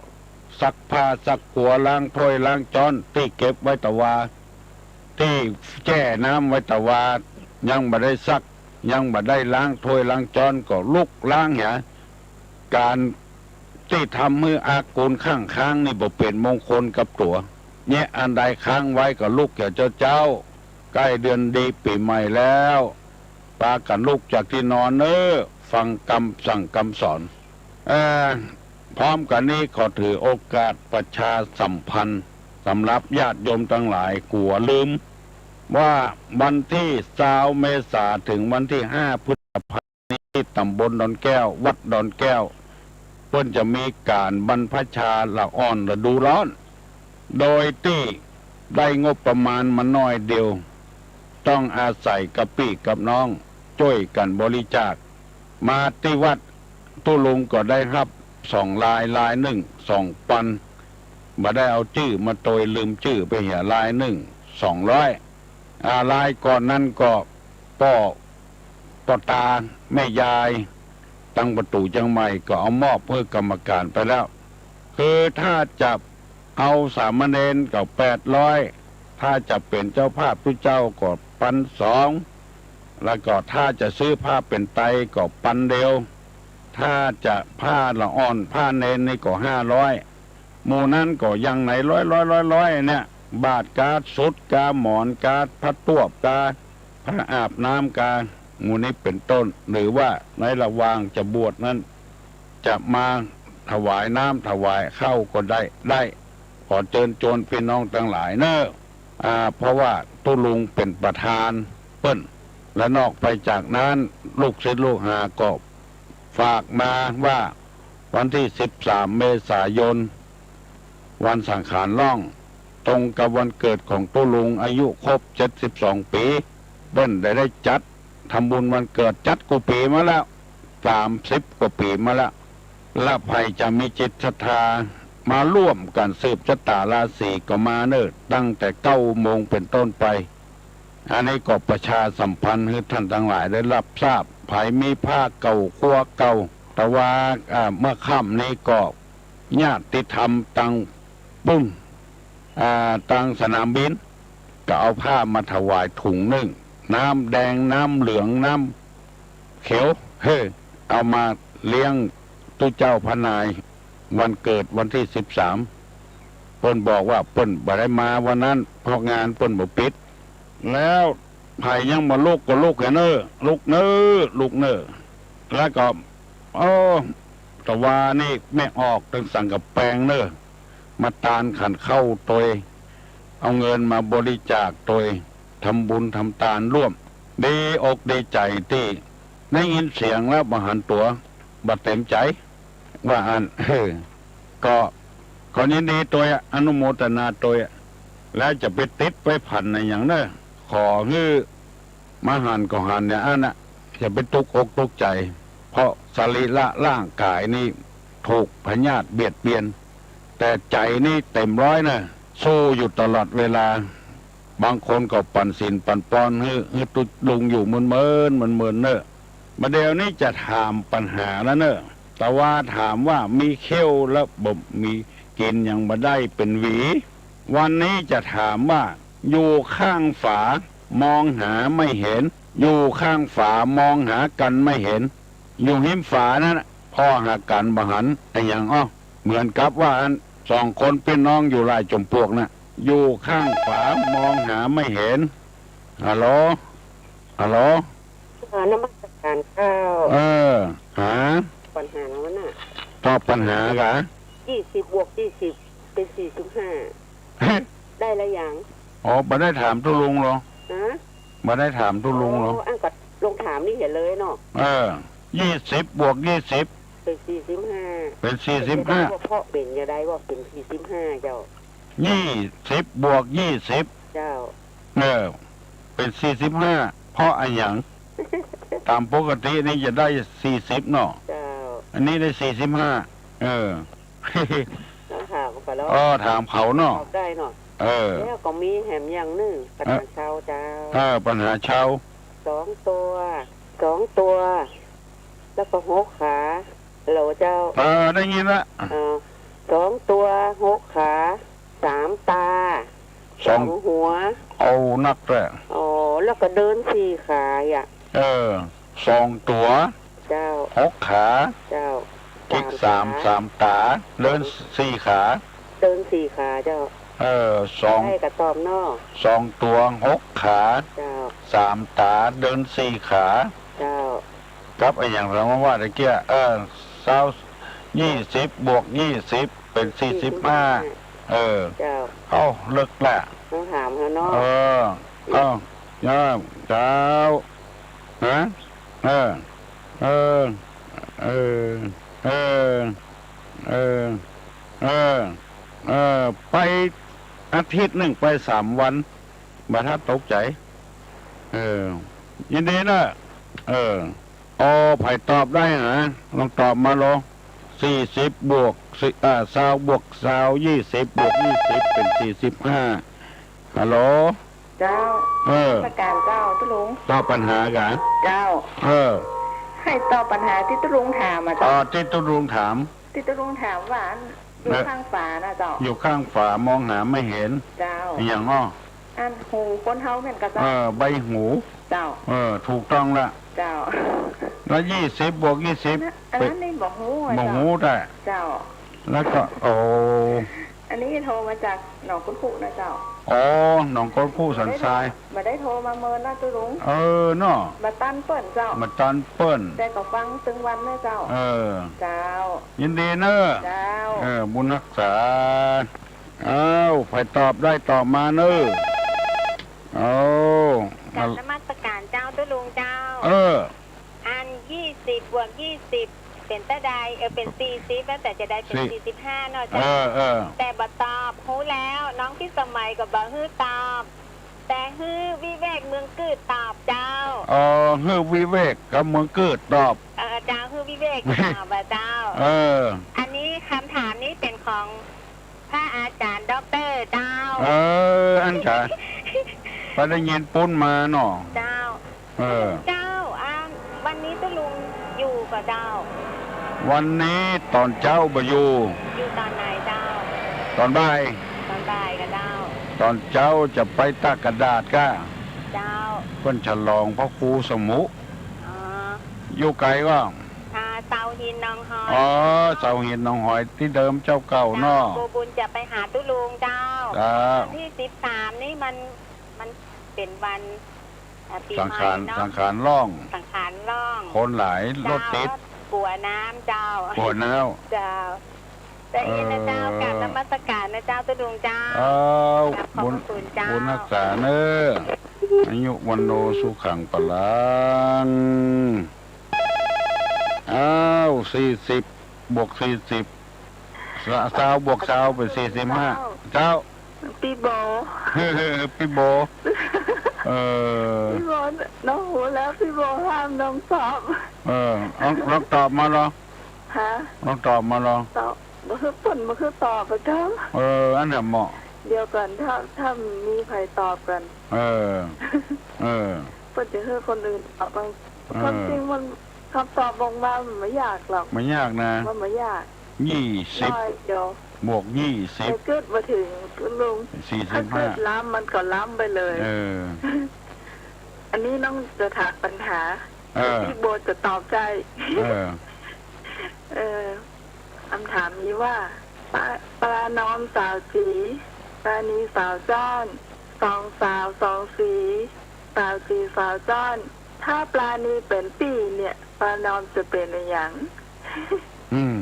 ซักผ้าซักกั๋ว ล้างถ้วยล้างจ๊อน ตี้เก็บไว้ตะวา ตี้แจ้น้ำไว้ตะวา ยังบ่ได้ซัก ยังบ่ได้ล้างถ้วยล้างจ๊อนก็ลุกล้างเหีย ก๋านตี้ทำหื้ออากูลข้างค้างนี่บ่เป๋นมงคลกับตั๋ว เยียะอันใดค้างไว้ก็ลุกเหียเจ้าเจ้า ใก้เดือนดีปี๋ใหม่แล้ว ปากั๋นลุกจากตี้นอนเน่อ ฟังกำสั่งกำสอน เอ่อ พร้อมกั๋นนี้ขอถือโอกาสประชาสัมพันธ์ สำหรับญาติโยมตังหลาย กั๋วลืม ว่าวันตี้ซาวเมษาเถิงวันตี้ห้าพฤษภานี้ ตี้ต๋ำบลดอนแก้ว วัดดอนแก้ว เปิ้นจะมีก๋านบรรพชาละอ่อนฤดูร้อน โดยตี้ได้งบประมาณมาน้อยเดียว ต้องอาศัยกับปี้กับน้องจ้วยกั๋นบริจาค มาตี้วัด ตุ๊ลุงก็ได้ฮับสองลาย ลายนึ่งสองปัน บ่ได้เอาจื้อมาตวย ลืมจื้อไปเหีย ลายนึ่งสองร้อย อ่า ลายก่อนนั้นก็ป้อ ป้อตาแม่ยาย ตังประตู๋เจียงใหม่ก็เอามอบหื้อกรรมการไปแล้ว คือถ้าจะเอาสามเณรก็แปดร้อย ถ้าจะเป๋นเจ้าภาพตุ๊เจ้าก็ปันสอง แล้วก็ถ้าจะซื้อผ้าเป๋นไตรก็ปันเดียว ถ้าจะผ้าละอ่อนผ้าเณรนี่ก็ห้าร้อย หมู่นั้นก็ยังไหนร้อยร้อยร้อยร้อยเนี่ย บาทกาสุด กาหมอน กาผ้าตวบ กาผ้าอาบน้ำ กาหมู่นี้เป๋นต้น หรือว่าในระหว่างจะบวชนั้น จะมาถวายน้ำถวายข้าวก็ได้ ได้ ขอเจิญจวนปี้น้องตังหลายเน่อ อ่า เพราะว่าตุ๊ลุงเป๋นประธานเปิ้น และนอกไปจากนั้นลูกศิษย์ลูกหาก็ ฝากมาว่าวันตี้สิบสามเมษายน วันสังขารล่อง ตรงกับวันเกิดของตุ๊ลุงอายุครบเจ็ดสิบสองปี๋ เปิ้นได้ ได้จัดทำบุญวันเกิด จัดกู้ปี๋มาแล้ว สามสิบกว่าปี๋มาแล้ว และใผจะมีจิตศรัทธามาร่วมกั๋นสืบชะตาราศีก็มาเน่อ ตั้งแต่เก้าโมงเป๋นต้นไป อันนี้ก็ประชาสัมพันธ์หื้อท่านตังหลายได้ฮับทราบ ใผมีผ้าเก่าครัวเก่า แต่ว่า อ่า เมื่อค่ำนี้ก็ญาติธรรมตังปุ้น อ่า ตังสนามบิน ก็เอาผ้ามาถวายถุงนึ่ง น้ำแดง น้ำเหลือง น้ำเขียว เฮ้อ เอามาเลี้ยงตุ๊เจ้าพระนาย วันเกิดวันตี้สิบสาม เปิ้นบอกว่าเปิ้นบ่ได้มาวันนั้น เพราะงานเปิ้นบ่ปิด แล้วใผยังบ่ลุกก็ลุกเหียเน่อ ลุกเน่อ ลุกเน่อ แล้วก็ โอ้ ตะวานี่แม่ออกตังสันกำแปงเน่อ มาตานขันข้าวตวย เอาเงินมาบริจาคตวย ทำบุญทำตานร่วม ดีอกดีใจ๋ตี้ได้ยินเสียงแล้วบ่หันตั๋ว บ่เต็มใจ๋ ว่าอั้น เออ ก็ขอยินดีตวย อนุโมทนาตวย แล้วจะไปติดไปพันในหยังเน่อ ขอหื้อมาหันก็หันอย่างอั้นน่ะ อย่าไปตกอกตกใจ๋ เพราะสรีระร่างกายนี่ถูกพยาธิเบียดเบียน แต่ใจ๋นี่เต็มร้อยเน่อ สู้อยู่ตลอดเวลา บางคนก็ปันศีลปันปอนหื้อ หื้อตุ๊ลุงอยู่เมินๆ เมินๆ เน่อ บ่าเดี่ยวนี้จะถามปัญหาแล้วเน่อ แต่ว่าถามว่ามีเขี้ยวแล้วบ่มี กิ๋นหยังบ่ได้เป๋นหวี วันนี้จะถามว่า อยู่ข้างฝามองหาไม่เห็น อยู่ข้างฝามองหากั๋นไม่เห็น อยู่ฮิมฝานั้นน่ะ ผ่อหากั๋นบ่หัน อะหยังอ้อ เหมือนกับว่าอันสองคนปี้น้องอยู่หลายจอมปลวกน่ะ อยู่ข้างฝามองหาไม่เห็น ฮัลโหล ฮัลโหล อ่า นมัสการเจ้า เออ หา ปัญหาแล้วน่ะ ตอบปัญหากะ ยี่สิบบวกยี่สิบ เป็นสี่สิบห้า ได้แล้วยัง อ๋อ บ่ได้ถามตุ๊ลุงเหรอ ฮะ บ่ได้ถามตุ๊ลุงเหรอ อ๋อ อันก็ลองถามนี่เห็นเลยเนาะ เออ ยี่สิบบวกยี่สิบ เป็นสี่สิบห้า เป็นสี่สิบห้า เพราะเป็นจะได้ว่าเป็นสี่สิบห้าเจ้า ยี่สิบบวกยี่สิบ เจ้า เออ เป็นสี่สิบห้า เพราะอะหยัง ต๋ามปกตินี่จะได้สี่สิบเนาะ เจ้า อันนี้ได้สี่สิบห้า เออ ต้องถามเขาแล้ว เออ ถามเขาเนาะ ตอบได้เนาะ เออ แล้วก็มีแหมอย่างหนึ่ง ปัญหา ฮะ ชาวเจ้า เออ ปัญหาชาว สองตัว สองตัว แล้วก็หกขา ฮัลโหลเจ้า เออ ได้ยินละ เออ สองตัว หกขา สามตา สอง สองหัว เอานักแหละ อ๋อ แล้วก็เดินสี่ขาอ่ะ เออ สองตัว เจ้า หกขา เจ้า อีกสาม สาม สามตา เดินสี่ขา เดินสี่ขาเจ้า เออ สอง ได้กะตอบเนาะ สองตัว หกขา เจ้า สามตา เดินสี่ขา เจ้า กับอะหยังเรามาว่าตะเกีย เออ ซาว ยี่สิบบวกยี่สิบ เป็นสี่สิบห้า เออ เจ้า เอ้า เลิกละ ต้องถามเขาเนาะ เออ เอ้า เจ้า เจ้า ฮะ เออ เออ เออ เออ เออ เออ เออ ไปอาทิตย์นึ่งไปสามวัน บ่ทันตกใจ๋ เออ ยินดีเน้อ เออ อ้อ ใผตอบได้นะ ลองตอบมาลอง สี่สิบบวกสี่ อ่า ซาวบวกซาว ยี่สิบบวกยี่สิบ เป็นสี่สิบห้า ฮัลโหล เจ้า เออ นมัสการเจ้าตุ๊ลุง ตอบปัญหากะ เจ้า เออ ให้ตอบปัญหาตี้ตุ๊ลุงถามอะเจ้า อ๋อ ตี้ตุ๊ลุงถาม ตี้ตุ๊ลุงถามว่าอันอยู่ เออ ข้างฝานะเจ้า อยู่ข้างฝามองหาไม่เห็น เจ้า อะหยังอ้อ อันหูคนเฮาแม่นก่อเจ้า เออ ใบหู เจ้า เออ ถูกต้องละ เจ้า แล้วยี่สิบบวกยี่สิบ นะ อันนั้นนี่บ่ฮู้อะ บ่ฮู้ เจ้า แต่ เจ้า แล้วก็ โอ้ อันนี้โทรมาจากหนองกุนคุนะเจ้า อ๋อ หนองกุนคุสันทราย บ่ได้โทรมาเมินนะตุ๊ลุง เออ เนาะ บ่ตันเปิ้นเจ้า บ่ตันเปิ้น แต่ก็ฟังตึงวันนะเจ้า เออ เจ้า ยินดีเน้อ เจ้า เออ บุญฮักษา อ้าว ใผตอบได้ตอบมาเน้อ เอา กราบนมัสการเจ้าตุ๊ลุงเจ้า เออ อันยี่สิบบวกยี่สิบ เป๋นเต้าใด เออ เป๋นสี่สิบ แล้วแต่จะได้เป๋นสี่ สี่สิบห้าเนาะ เอ เจ้า เออ แต่บ่ตอบ ฮู้แล้ว น้องพิสมัยก็บ่หื้อตอบ แต่หื้อวิเวกเมืองกืดตอบเจ้า อ๋อ หื้อวิเวกกับเมืองกืดตอบ เออ เจ้า หื้อวิเวกตอบอะเจ้า เออ อันนี้กำถามนี้เป๋นของ พระอาจ๋ารย์ด็อกเตอร์เจ้า เออ อั้นกะ ไปได้ยินปุ้นมาเนาะ เจ้า เออ เจ้า อ่า วันนี้ตุ๊ลุงอยู่ก่อเจ้า วันนี้ต๋อนเจ๊าบ่อยู่ อยู่ต๋อนไหนเจ้า ต๋อนบ่าย ต๋อนบ่ายก่อเจ้า ต๋อนเจ๊าจะไปตากกระดาษก้า เจ้า เปิ้นฉลองพระครูสมุ อ๋อ อยู่ไกลก่อ อ่า เสาหินหนองหอย อ๋อ เสาหินหนองหอยตี้เดิมเจ้าเก่าเนาะ เจ้า บัวบุญจะไปหาตุ๊ลุงเจ้า เจ้า วันตี้สิบสามนี่มัน มันเป๋นวัน อ่า ปี๋ใหม่เนาะ สังขาร สังขารล่อง สังขารล่อง คนหลาย เจ้า รถติด รถกั๋วน้ำเจ้า กั๋วน้ำ เจ้า ได้ยินนะเจ้า เออ กราบนมัสการนะเจ้าตุ๊ลุงเจ้า เอ้า กราบขอบพระคุณเจ้า บุญ บุญฮักษาเน้อ อายุวัณโณสุขังพลัง อ้าว สี่สิบบวกสี่สิบ ซาวบวกซาวเป๋นสี่สิบห้า เจ้า ปี้โบ ปี้โบ เออ ปี้โบ น้องฮู้แล้ว ปี้โบถามน้องตอบ เออ ลอง ลองตอบมาลอง ฮะ ลองตอบมาลอง ตอบ บ่คือเปิ้น บ่คือตอบอะเจ้า เออ อั้นแหละเหมาะ เดี๋ยวก่อน ถ้า ถ้ามีใผตอบก่อน เออ เออ เปิ้นจะหื้อคนอื่นตอบบ้าง เออ ความจริงมัน กำตอบออกมามันบ่ยากหรอก บ่ยากนะ มันบ่ยาก ยี่สิบ น้อยเดียว บวกยี่สิบ แต่เกิดบ่เถิงตุ๊ลุง สี่สิบห้า ถ้าเกิดล้ำมันก็ล้ำไปเลย เออ อันนี้น้องจะถามปัญหา เออ ปี้โบจะตอบได้ เออ เออ กำถามมีว่า ปลา ปลาน้อมสาวจี๋ ปลานีสาวจ้อน สองสาวสองสี สาวจี๋สาวจ้อน ถ้าปลานีเป๋นปี้เนี่ย ปลาน้อมจะเป๋นอะหยัง อืม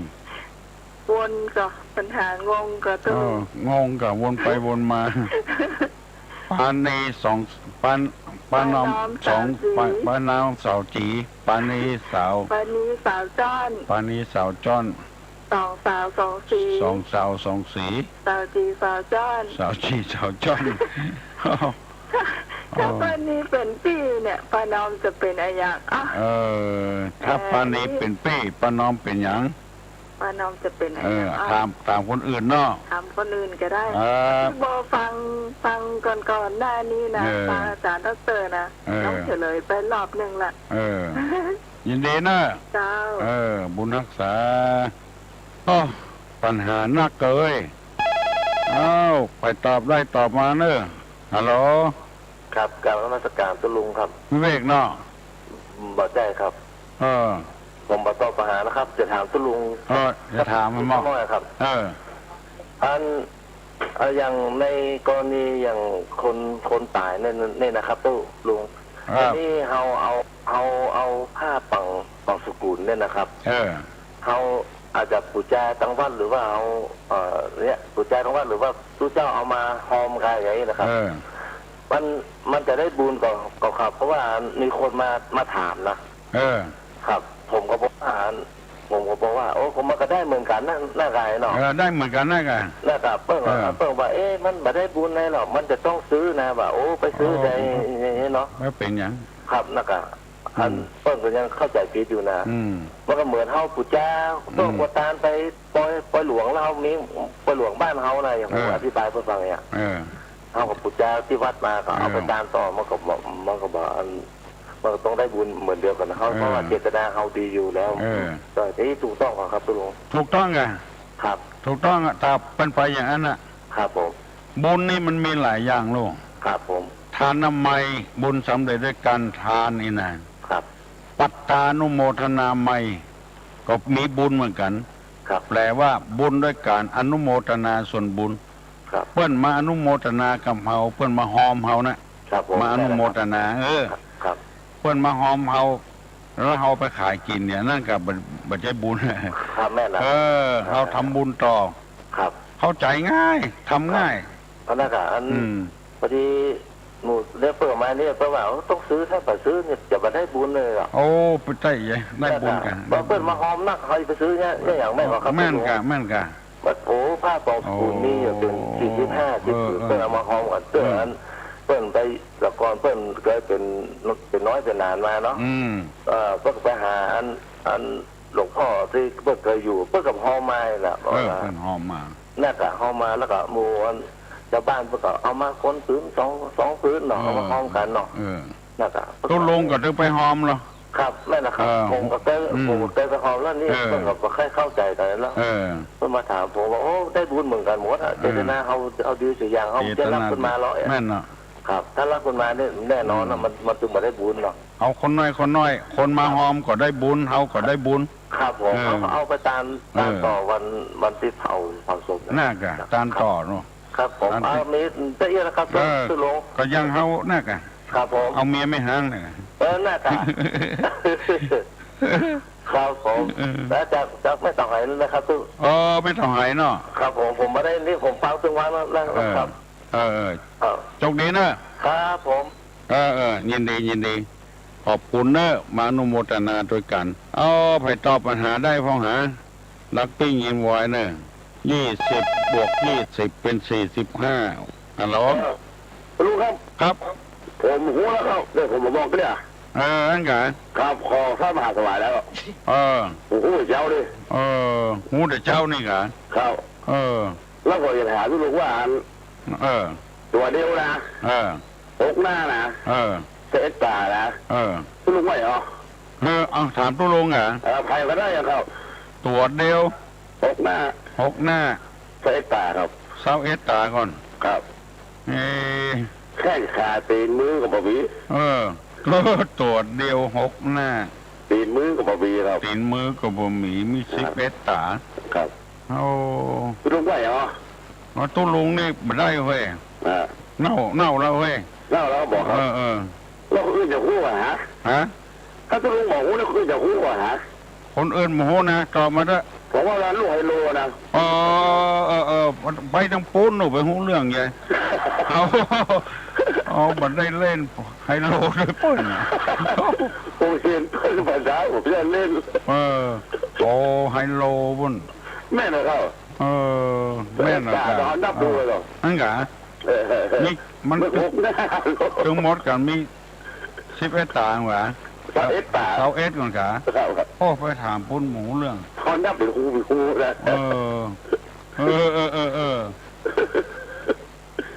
วนก่อ ปัญหางงก่อ เออ ตู้ งงก่อ วนไปวนมา ปลานีสอง ปลา ปลาน้อม ปลาน้อมสอง สาวจี๋ ปลา ปลาน้อมสาวจี๋ ปลานีสาว ปลานีสาวจ้อน ปลานีสาวจ้อน สองสาวสองสี สองสาวสองสี สาวจี๋สาวจ้อน สาวจี๋สาวจ้อน ถ้า ถ้า เออ ปลานีเป๋นปี้เนี่ย ปลาน้อมจะเป๋นอะหยัง อ่ะ เออ ถ้า เออ ปลานีเป๋นปี้ ปลาน้อมเป๋นหยัง ปลาน้อมจะเป๋นอะหยัง เออ อ่ะ ถาม ถามคนอื่นเนาะ ถามคนอื่นก็ได้ เออ พี่โบฟัง ฟังก่อนๆ หน้านี้นะ เออ ฟังอาจ๋ารย์ด็อกเตอร์นะ เออ น้องเฉลยไปรอบหนึ่งละ เออ ยินดีนะ เจ้า เออ บุญฮักษา โอ้ ปัญหานักเกย อ้าว ไปตอบได้ตอบมาเนอะ ฮัลโหล ครับ กราบนมัสการตุ๊ลุงครับ วิเวกเนาะ บ่ใจ้ครับ เออ ผมบ่ตอบปัญหานะครับ จะถามตุ๊ลุง เออ จะถามมันบ่ สักน้อยครับ เออ อัน เอ่อ อย่างในกรณีอย่างคน คนต๋ายเนี่ย เนี่ยนะครับตุ๊ลุง ครับ อันนี้เฮาเอา เฮาเอาผ้าปัง ปังสุกุลเนี่ยนะครับ เออ เฮาอาจจะปู๋จาตังวัดหรือว่าเอา เอ่อ เนี่ย ปู๋จาตังวัดหรือว่าตุ๊เจ้าเอามาฮอมกายอย่างนี้นะครับ เออ มัน มันจะได้บุญก่อ ก่อครับ เพราะว่ามีคนมา มาถามนะ เออ ครับ ผมก็บอกว่า ผมก็บอกว่า โอ้ ผมมันก็ได้เหมือนกั๋นนะ น่ากายเนาะ เออ ได้เหมือนกั๋นน่ากาย น่ากาย เปิ้นว่า เออ เปิ้นว่า เอ๊ะ มันบ่ได้บุญอะไรหรอก มันจะต้องซื้อนะ ว่า โอ้ ไปซื้อ อ๋อ ได้ อย่างนี้เนาะ แล้วเป๋นหยัง ครับ น่ากาย อัน อืม เปิ้นก็ยังเข้าใจ๋ผิดอยู่นะ อืม มันก็เหมือนเฮาปู๋จา อืม เปิ้นกลัวตานไปปอย ปอยหลวงแล้วเฮามีปอยหลวงบ้านเฮานะ อย่างผม เออ อธิบายเปิ้นฟังเนี่ย เออ เฮาก็ปู๋จาตี้วัดมาก็เอาไป เออ ตานต่อ มันก็บ่ มันก็บ่ อัน มันก็ต้องได้บุญเหมือนเดียวกั๋นนะ เฮา เออ เพราะว่าเจตนาเฮาดีอยู่แล้ว เออ ก็ที่ถูกต้องอะครับตุ๊ลุง ถูกต้องอะ ครับ ถูกต้องอะ ถ้าเป๋นไปอย่างนั้นน่ะ ครับผม บุญนี่มันมีหลายอย่างลูก ครับผม ทานามัย บุญสำเร็จด้วยการทานนี่นะ ครับ ปัตตานุโมทนามัย ก็มีบุญเหมือนกั๋น ครับ แปลว่าบุญด้วยการอนุโมทนาส่วนบุญ ครับ เปิ้นมาอนุโมทนากับเฮา เปิ้นมาฮอมเฮานะ ครับผม มาอนุโมทนา เออ ครับ ครับ เปิ้นมาฮอมเฮา แล้วเฮาไปขายกิ๋นเนี่ย นั่นก็บ่ บ่ใจ้บุญ ครับ แม่นนะ เออ ครับ เฮาทำบุญต่อ ครับ เข้าใจ๋ง่าย ทำง่าย ครับ อันนั้นก็อัน อืม พอดีหมู่ได้เปิ้นมาเนี่ย เปิ้นว่า โอ้ ต้องซื้อ ถ้าบ่ซื้อเนี่ย จะบ่ได้บุญเลยหรอก โอ้ ไปใจ้ ได้บุญกั๋น ว่าเปิ้นมาฮอมนัก เฮาไปซื้อเนี่ย เนี่ยอย่างแม่นว่าครับ แม่นกะ แม่นกะ บัดโผผ้าปองสกุลนี่เป๋น โอ้ สี่สิบห้าสิบ เออ เปิ้นเอามาฮอมกั๋น เปิ้น อืม อัน เปิ้นไป แต่ก่อนเปิ้นเกยเป๋น เป๋นน้อยเป๋นหลานมาเนาะ อืม เอ่อ เปิ้นก็ไปหาอัน อันหลวงพ่อตี้เปิ้นเกยอยู่ เปิ้นก็ฮอมมาน่ะ เออ เปิ้นฮอมมา นั่นก็ฮอมมา แล้วก็หมู่อัน จาวบ้านเปิ้นก็เอามาคนผืนสอง สองผืนเนาะ เออ เอามาฮอมกั๋นเนาะ เออ นั่นก็ ตุ๊ลุงก็ตึงไปฮอมเหรอ ครับ แม่นนะครับ เออ ผมก็เกย อืม ผมก็เกยไปฮอมแล้วนี่ เออ เปิ้นก็บ่ค่อยเข้าใจ๋กั๋นแล้ว เออ เปิ้นมาถามผมว่า โอ้ ได้บุญเหมือนกั๋นหมดอะ เออ เจตนาเฮา เฮาดีสุดอย่าง เฮาจะรับขึ้นมาเหรอ แม่นเนาะ ครับ ถ้ารับขึ้นมาเนี่ยแน่นอนนะ อืม มัน มันตึงบ่ได้บุญเนาะ เอาคนน้อยคนน้อย คนมาฮอมก็ได้บุญ เฮาก็ได้บุญ ครับผม เออ เอา เอาไปตาน ตาน เออ ต่อวัน วันตี้เผา เผาศพนะ น่ากะ ครับ ตานต่อเนาะ ครับผม ตานตี้ เอา มีแต่เอี้ยนะครับ เออ ตุ๊ลุง ก็ยังเฮาน่ากะ ครับผม เอาเมียแม่ฮ้างน่ะ เออ น่ากะ ครับผม เออ แล้วจาก จากแม่เต่าไหนะครับตุ๊ เออ แม่เต่าไหเนาะ ครับผม ผมบ่ได้นี่ ผมฟังตึงวันแล้วนะ เออ ครับ เออ เออ ครับ โจคดีเนอะ ครับผม เออ เออ ยินดี ยินดี ขอบคุณเนอะ มาอนุโมทนาตวยกั๋น เอา ใผตอบปัญหาได้พ่องหา นักปิ้งยินไวเนอะ ยี่สิบบวกยี่สิบเป๋นสี่สิบห้า ฮัลโหล ลุงครับ ครับ ผมฮู้แล้วครับ เดี๋ยวผมมาบอกเนี่ย เออ อั้นกะ ครับ ขอสร้างมหาสมัยแล้ว เออ ผมฮู้แต่เจ๊าดิ เออ ฮู้แต่เจ๊านี่กะ ครับ เออ แล้วผมจะถามตุ๊ลุงว่าอัน เออ ตั๋วเดียวนะ เออ หกหน้านะ เออ สิบเอ็ดต๋านะ เออ ตุ๊ลุงว่าเหรอ เออ เอาถามตุ๊ลุงเหรอ เออ ใผก็ได้อะครับ ตั๋วเดียว หกหน้า หกหน้า สิบเอ็ดต๋าครับ สิบเอ็ดต๋าก่อน ครับ เออ แข้งขาตี๋นมือก็บ่มี เออ ตั๋วเดียวหกหน้า ตี๋ ตี๋นมือก็บ่มีครับ ตี๋นมือก็บ่มี มี อ่า สิบเอ็ดต๋า ครับ โอ้ ตุ๊ลุงว่าหยัง อ๋อ ตุ๊ลุงนี่บ่ได้เว้ย อ่า เน่า เน่าแล้วเว้ย เน่าแล้วบอกครับ เออ เออ แล้วคนอื่นจะฮู้อะฮะ ฮะ ถ้าตุ๊ลุงบ่ฮู้แล้วคนอื่นจะฮู้อะฮะ คนอื่นบ่ฮู้นะ ตอบมาเถอะ ผมว่าลูกไฮโลนะ เออ เออ เออ ไปตางปู๊นหนูไปฮู้เรื่องใหญ่ เอา เอา บ่ได้เล่นไฮโลด้วยเปิ้น ผมเห็นเปิ้นภาษาผมจะเล่น เออ โอ้ ไฮโลปุ้น แม่นนะครับ เออ แม่นนะครับ แต่นับดูเลยเหรอ อั้นกะ เออ เออ เออ นี่มัน มันหกหน้า ตึงหมดกั๋นมี สิบเอ็ดต๋าหวา ซาวเอ็ดต๋า ซาวเอ็ดก่อนกะ ครับ ครับ โอ้ ไปถามปุ้นบ่ฮู้เรื่อง เขานับเป็นฮูเป็นฮูนะ เออ เออ เออ เออ เออ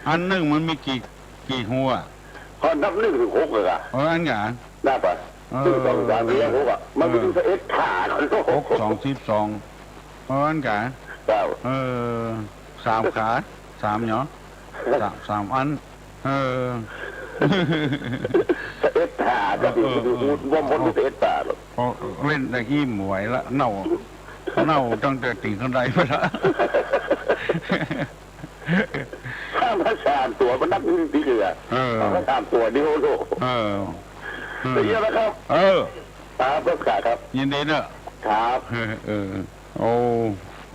อันนึ่งมันมีกี่ กี่ฮูอะ เขานับนึ่งเถิงหกเลยอะ เออ อั้นกะ นับอะ เออ นึ่ง สอง สาม สี่ ห้า หกอะ มันมี เออ ซาวเอ็ดขา หกสองสิบสอง เออ อั้นกะ ครับ เออ สามขา สามเนาะ สาม สามอัน เออ ซาวเอ็ดต๋า เออ เออ เออ ว่ามันมีซาวเอ็ดต๋าหรอก พอเล่นได้อี้บ่ไหวละ เน่า เน่าตั้งแต่ตี๋นขึ้นไปละ ถ้ามาสามตั๋วมันนับนึ่งตี๋นเลยอะ เออ ถ้ามาสามตั๋วนี่โอ้โห เออ เออ เดี๋ยวนะครับ เออ ครับ ครับ ครับ ยินดีเนอะ ครับ เออ เออ โอ้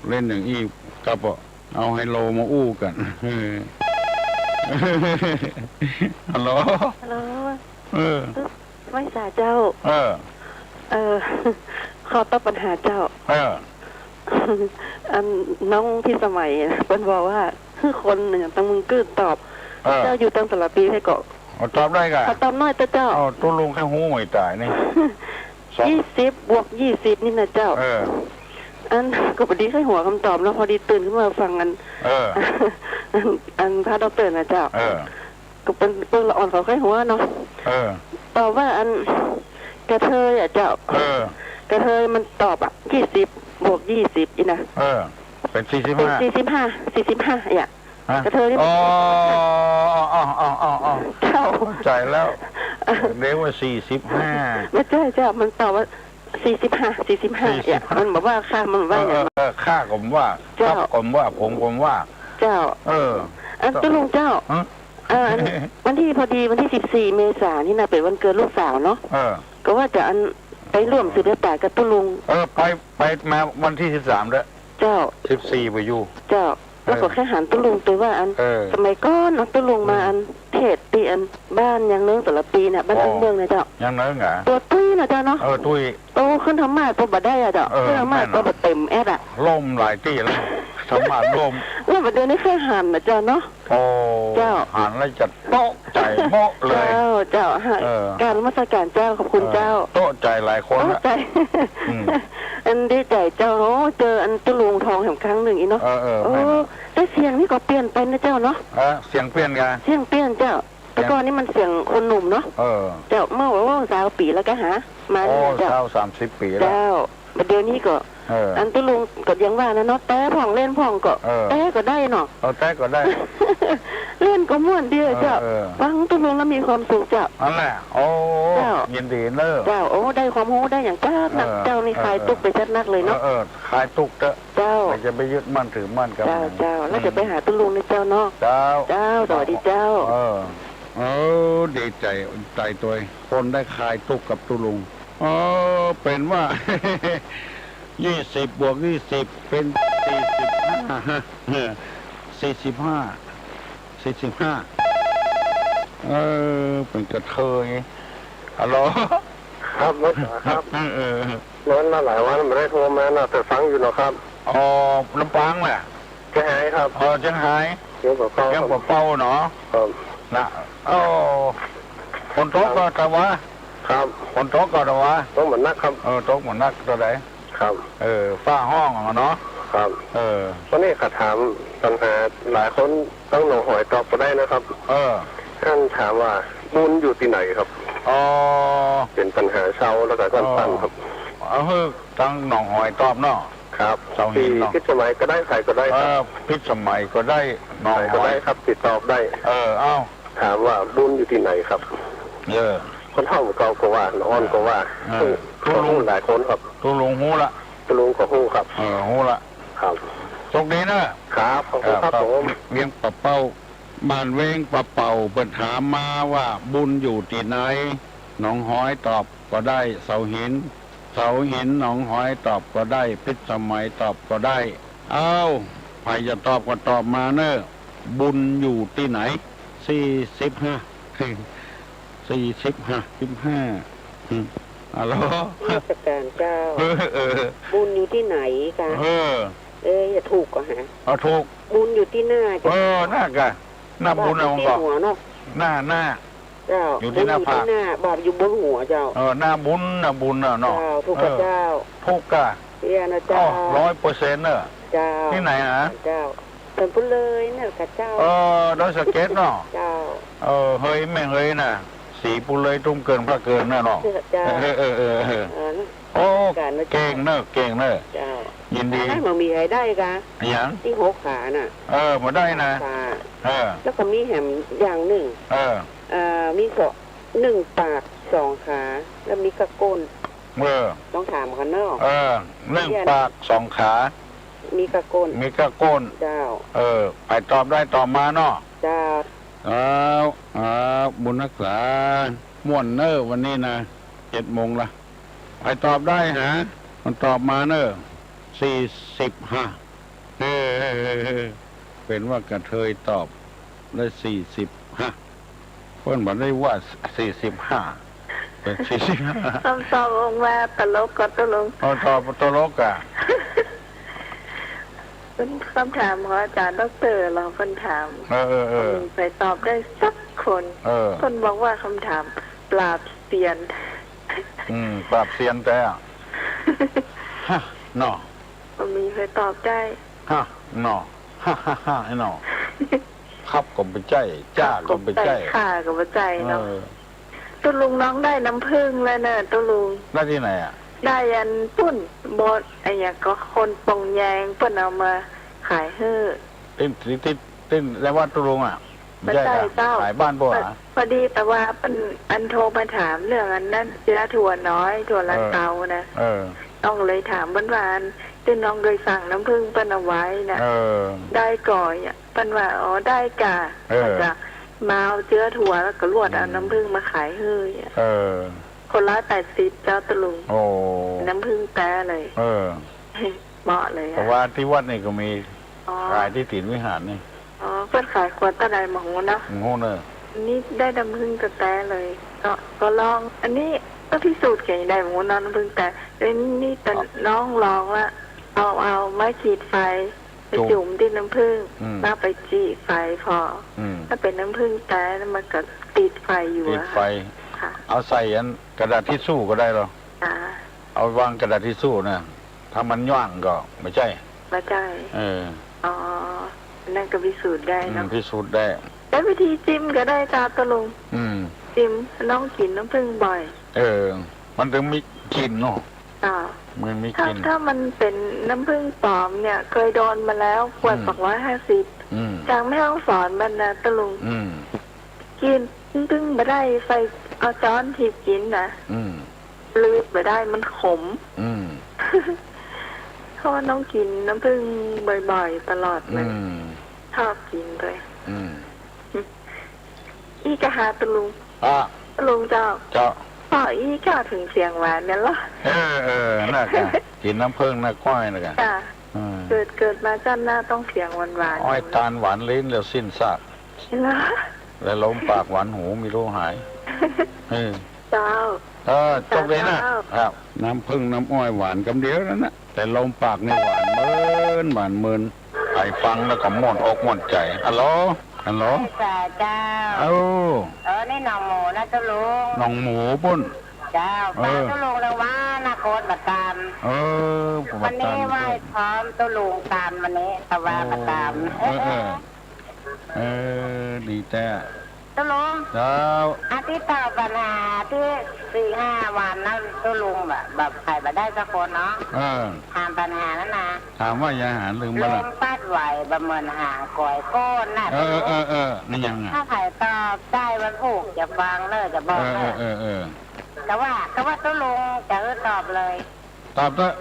เล่นอย่างอี้กับ เอาไฮโลมาอู้กั๋น เออ ฮัลโหล ฮัลโหล เออ ไหว้สาเจ้า เออ เออ ขอตอบปัญหาเจ้า เออ อันน้องพิสมัยเปิ้นบอกว่า คือคนอย่างตังเมืองกื้อตอบ เออ เจ้าอยู่ตังสารภีไผก่อ เอาตอบได้ก่ะ ขอตอบหน้อยเต๊อะเจ้า เอาตุ๊ลุงแค่ฮู้ไม่ต๋ายนี่ สอง ยี่สิบบวกยี่สิบนี่นะเจ้า เออ อันก็พอดีใค่หัวคำตอบเนาะ พอดีตื่นขึ้นมาฟังอัน เออ อัน อันพระด็อกเตอร์นะเจ้า เออ ก็เปิ้น เปิ้นละอ่อนเขาใค่หัวเนาะ เออ ตอบว่าอันกระเทยอะเจ้า เออ กระเทยมันตอบอะ ยี่สิบบวกยี่สิบนี่นะ เออ เป๋นสี่สิบห้า เป๋นสี่สิบห้า สี่สิบห้า อะ ฮะ กระเทยนี่ อ๋อ อ๋อ อ๋อ อ๋อ อ๋อ เจ้า เข้าใจ๋แล้ว เรียกว่าสี่สิบห้า บ่ใจ้เจ้า มันตอบว่าสี่สิบห้า สี่สิบห้า สี่สิบห้า อะ มันบอกว่าค่ะ มันว่า เออ อย่าง เออ เออ ข้าก็ว่า เจ้า ครับก็ว่า ผมก็ว่า เจ้า เออ อันตุ๊ลุงเจ้า ฮะ เออ อันวันตี้พอดีวันตี้สิบสี่เมษานี่นะ เป๋นวันเกิดลูกสาวเนาะ เออ ก็ว่าจะอันไปร่วมสืบชะตากับตุ๊ลุง เออ ไป ไปมาวันตี้สิบสามเด้อ เจ้า สิบสี่บ่อยู่ เจ้า แล้วก็ เออ แค่หันตุ๊ลุงตวยว่าอัน เออ สมัยก่อนเนาะ ตุ๊ลุงมา อืม อันเทศน์ตี้อันบ้านยางเนิ้งสารภีน่ะ บ้าน อ๋อ ตึงเมืองน่ะเจ้า ยางเนิ้งอะ ตั๋วตุ้ยน่ะเจ้าเนาะ เออ ตุ้ย โตขึ้นธรรมาสน์ก็บ่ได้อะเจ้า เออ ขึ้นธรรมาสน์ก็บ่เต๋มแอดอะ แม่นอะ ล่มหลายตี้แล้ว ธรรมาสน์ล่ม แล้วบ่าเดี๋ยวนี้แค่หันน่ะเจ้าเนาะ โอ้ เจ้า หันแล้วจะโต๊ะใจ๋โมะเลย เจ้า เจ้า ฮะ เออ กราบนมัสการเจ้า ขอบคุณเจ้า เออ โต๊ะใจ๋หลายคนละ โต๊ะใจ๋ อืม อันดีใจ๋เจ้า โอ้ เจออันตุ๊ลุงทองแหมครั้งนึ่งอี้เนาะ เออ เออ โอ้ แม่นอะ แต่เสียงนี่ก็เปลี่ยนไปนะเจ้าเนาะ เออ เสียงเปลี่ยนกะ เสียงเปลี่ยนเจ้า เสียง แต่ก่อนนี่มันเสียงคนหนุ่มเนาะ เออ เจ้า เมื่อว่าซาวปี๋แล้วก็หา มา โอ้ นี่เจ้า ซาวสามสิบปี๋แล้ว เจ้า บ่าเดี๋ยวนี้ก็ เออ อันตุ๊ลุงก็ยังว่านะเนาะ แต๊พ่องเล่นพ่องก็ เออ แต๊ก็ได้เนาะ เออ แต๊ก็ได้ เล่นก็ม่วนดีอะเจ้า เออ เออ ฟังตุ๊ลุงแล้วมีความสุขเจ้า อั้นแหละ โอ้ เจ้า ยินดีเน้อ เจ้า โอ้ ได้ความฮู้ได้อย่างจัดนัก เออ เจ้านี่ เออ คลายตุ๊กข์ไปจัดนักเลยเนาะ เออ เออ คลายตุ๊กข์เต๊อะ เจ้า ใผจะไปยึดมั่นถือมั่นกับ เจ้า มัน เจ้า แล้วจะไปหาตุ๊ลุงนะเจ้าเนาะ เจ้า เจ้า สวัสดีเจ้า เออ เออ ดีใจ๋ ใจ๋ตวย คนได้คลายตุ๊กข์กับตุ๊ลุง เออ เป๋นว่า ยี่สิบบวกยี่สิบเป๋นสี่สิบห้า สี่สิบห้า สี่สิบห้า เออ เป๋นกระเทย ฮัลโหล ครับ หลวงต๋าครับ เออ เออ นานมาหลายวันบ่ได้โทรมานะ แต่ฟังอยู่เนาะครับ อ๋อ ลำปางแหละ เจียงฮายครับ อ๋อ เจียงฮาย เจียงปะเป้า เจียงปะเป้าเนาะ ครับ นะ โอ้ ฝนตกก่อตะวา ครับ ฝนตกก่อตะวา ตกบ่หนักครับ เออ ตกบ่หนักเต้าใด ครับ เออ ฟ้าฮ้องอะเนาะ ครับ เออ วันนี้ข้าถามปัญหาหลายคนตังหนองหอยตอบบ่ได้นะครับ เออ ท่านถามว่าบุญอยู่ตี้ไหนครับ อ๋อ เป๋นปัญหาเซาแล้วก็สั้นๆครับ เออ เอาหื้อตังหนองหอยตอบเนาะ ครับ เสาหินเนาะ ตี้พิษสมัยก็ได้ ใผก็ได้ครับ เออ พิษสมัยก็ได้ หนองหอย ใผก็ได้ครับ ตี้ตอบได้ เออ เอ้า ถามว่าบุญอยู่ตี้ไหนครับ เออ คนเฒ่าเก่าก็ว่า อ่อนก็ว่า เออ ฮู้ ตุ๊ลุง ฮู้หลายคนครับ ตุ๊ลุงฮู้ละ ตุ๊ลุงก็ฮู้ครับ เออ ฮู้ละ ครับ โชคดีเน่อ ครับ ขอบคุณครับ ครับ ผม เวียงป่าเป้า บ้านเวียงป่าเป้า เปิ้นถามมาว่าบุญอยู่ตี้ไหน หนองหอยตอบก็ได้ เสาหิน เสาหิน หนองหอยตอบก็ได้ พิสมัยตอบก็ได้ เอ้า ใผจะตอบก็ตอบมาเน่อ บุญอยู่ตี้ไหน สี่สิบห้า สี่สิบห้า สิบห้า อืม ฮัลโหล นมัสการเจ้า เออ เออ บุญอยู่ตี้ไหนกะ เออ เออ อย่าถูกก็หา เอาถูก บุญอยู่ตี้หน้าเจ้า เออ หน้ากะ หน้าบุญ บาปอยู่ตี้หัวเนาะ หน้า หน้า เจ้า อยู่ตี้หน้าผาก บุญอยู่ตี้หน้า บาปอยู่บนหัวเจ้า เออ หน้าบุญ หน้าบุญน่ะเนาะ เจ้า ถูกกะ เออ เจ้า ถูกกะ เตี้ยนะเจ้า อ๋อ ร้อยเปอร์เซ็นต์ เน่อ เจ้า ตี้ไหนอะ เจ้า สันปุเลยเน่อกะเจ้า เออ ดอยสะเก็ดเนาะ เจ้า เออ เฮยแม่เฮยน่ะ สีปุเลยตุ้มเกินพระเกินน่ะเนาะ เจ้า เออ เออ เออ เออ เออ โอ้ การนะเจ้า เก่งเน่อ เก่งเน่อ เจ้า ยินดี อันนั้นมันมีใผได้กะ อะหยัง ตี้หกขาน่ะ เออ บ่ได้นะ ขา เออ แล้วก็มีแหมอย่างนึ่ง เออ เอ่อ มีสอง นึ่งปากสองขา แล้วมีกะก้น เออ ต้องถามเขาเนาะ เออ นึ่งปากสองขา มีกะก้น มีกะก้น เจ้า เออ ใผตอบได้ตอบมาเนาะ เจ้า อ้าว อ้าว บุญฮักษา ม่วนเน่อวันนี้นะ เจ็ดโมงละ ใผตอบได้หา มันตอบมาเน่อ สี่สิบห้า เออ เป๋นว่ากระเทยตอบได้ สี่สิบห้า เปิ้นบ่ได้ว่า สี่สิบห้า เป๋น สี่สิบห้า คำตอบออกมาตลกกะตุ๊ลุง เอาตอบตลกอะ เป๋นคำถามของอาจ๋ารย์ด็อกเตอร์ลอ เปิ้นถาม เออ เออ เออ บ่มีใผตอบได้สักคน เออ เปิ้นบอกว่าคำถามปราบเซียน อืม ปราบเซียนแต๊อะ ฮะ เนาะ บ่มีใผตอบได้ ฮะ เนาะ ฮ่าฮ่าฮ่า ไอ้เนาะ ครับก็บ่ใจ้ จ้าก็บ่ใจ้ ครับก็บ่ใจ้ ข้าก็บ่ใจ้เนาะ เออ ตุ๊ลุงน้องได้น้ำผึ้งแล้วเน่อตุ๊ลุง ได้ตี้ไหนอะ ได้อันปุ้น บ่อนอะหยังก็คนปงแยงเปิ้นเอามาขายหื้อ ตี้ ตี้ ตี้ ตี้ในวัดตุ๊ลุงอะ บ่ใจ้ บ่ใจ้ เจ้า ขายบ้านเปิ้นอะ พอดีแต่ว่าเปิ้นอันโทรมาถามเรื่องอันนั้น เจื๊อถั่วน้อย ถั่วลันเตานะ เออ เออ น้องเลยถามเปิ้นว่า อันตี้น้องเกยสั่งน้ำผึ้งเปิ้นเอาไว้น่ะ เออ ได้ก่ออะ เปิ้นว่า อ๋อ ได้ก่า เออ ก็จะมาเอาเจื๊อถั่วแล้วก็ลวดเอา อืม น้ำผึ้งมาขายหื้ออะ เออ คนละแปดสิบเจ้าตุ๊ลุง โอ้ น้ำผึ้งแต๊เลย เออ เหมาะเลยอะ เพราะว่าตี้วัดนี่ก็มี อ๋อ ขายตี้ตี๋นวิหารนี่ อ๋อ เปิ้นขายขวดเต้าใดบ่ฮู้เนาะ บ่ฮู้เน่อ นี่ได้น้ำผึ้งแต๊ๆเลย ก็ ก็ลอง อันนี้ก็พิสูจน์กั๋นได้บ่ฮู้เนาะ น้ำผึ้งแต๊ เอ้ย นี่แต่ อ๋อ น้องลองละ เอา เอาไม้ขีดไฟ ไปจุ่ม จุ่มตี้น้ำผึ้ง อืม แล้วไปจี๊ไฟผ่อ อืม ถ้าเป๋นน้ำผึ้งแต๊แล้วมันก็ติดไฟอยู่ ติดไฟ อะค่ะ ค่ะ เอาใส่อันกระดาษทิชชู่ก็ได้ลอ อ่า เอาวางกระดาษทิชชู่น่ะ ถ้ามันย่างก็บ่ใจ้ บ่ใจ้ เออ อ๋อ อันนั้นก็พิสูจน์ได้เนาะ อืม พิสูจน์ได้ ใจ๊วิธีจิ้มก็ได้เจ้าตุ๊ลุง อืม จิ้ม น้องกิ๋นน้ำผึ้งบ่อย เออ มันตึงมีกลิ่นเนาะ อ่า มันมีกลิ่น ถ้า ถ้ามันเป๋นน้ำผึ้งปลอมเนี่ย เกยโดนมาแล้ว ขวด อืม สองร้อยห้าสิบ อืม จากแม่ฮ่องสอนมานะตุ๊ลุง อืม กิ๋นน้ำผึ้งบ่ได้ ใส่ เอาจ๊อนถีบกิ๋นนะ อืม ลืดบ่ได้ มันขม อืม เพราะว่าน้องกิ๋นน้ำผึ้งบ่อยๆ ตลอดเลย อืม ชอบกิ๋นไป อืม อี้กาหาตุ๊ลุง อ่ะ ตุ๊ลุงเจ้า เจ้า ป้ออี้ก็เถิงเสียงหวานเนี่ยลอ เออ เออ น่ะกะ กิ๋นน้ำผึ้งน่ะก้อยน่ะกะ จ้ะ อืม เกิด เกิดมาจ้าดหน้าต้องเสียงหวานๆ อ้อยตาลหวานลิ้นแล้วสิ้นซาก เหรอ และลมปากหวานหูไม่รู้หาย เออ เจ้า เออ โชคดีนะ เจ้า ครับ น้ำผึ้งน้ำอ้อยหวานกำเดียวนั่นน่ะ แต่ลมปากนี่หวานเมิน หวานเมิน ใผฟังแล้วก็ม่วนอกม่วนใจ๋ ฮัลโหล ฮัลโหล ใจ้เจ้า เอ้า เออ นี่หนองหมูนะตุ๊ลุง หนองหมูปุ้น เจ้า เออ ตามตุ๊ลุงเลยว่านะ โคตรมาตาม เออ วันนี้ไหว้พร้อมตุ๊ลุงตามวันนี้ แต่ว่ามาตาม โอ้ เออ เออ เออ ดีแต๊ ตุ๊ลุง เจ้า อันตี้ตอบปัญหาตี้สี่ห้าวันนั้น ตุ๊ลุงบ่ บ่ ใผบ่ได้สักคนเนาะ เออ ถามปัญหานั้นนะ ถามว่าหยัง หา ลืมไปละ ลมปั๊ดไหวบ่เหมือนหางก๋วยโก้นน่ะ เออ ตุ๊ลุง เออ เออ นั่นหยังอะ ถ้าใผตอบได้วันพูกจะฟังเน่อ จะบอกเน่อ เออ เออ เออ เออ แต่ว่า แต่ว่าตุ๊ลุงจะหื้อตอบเลย ตอบเต๊อะ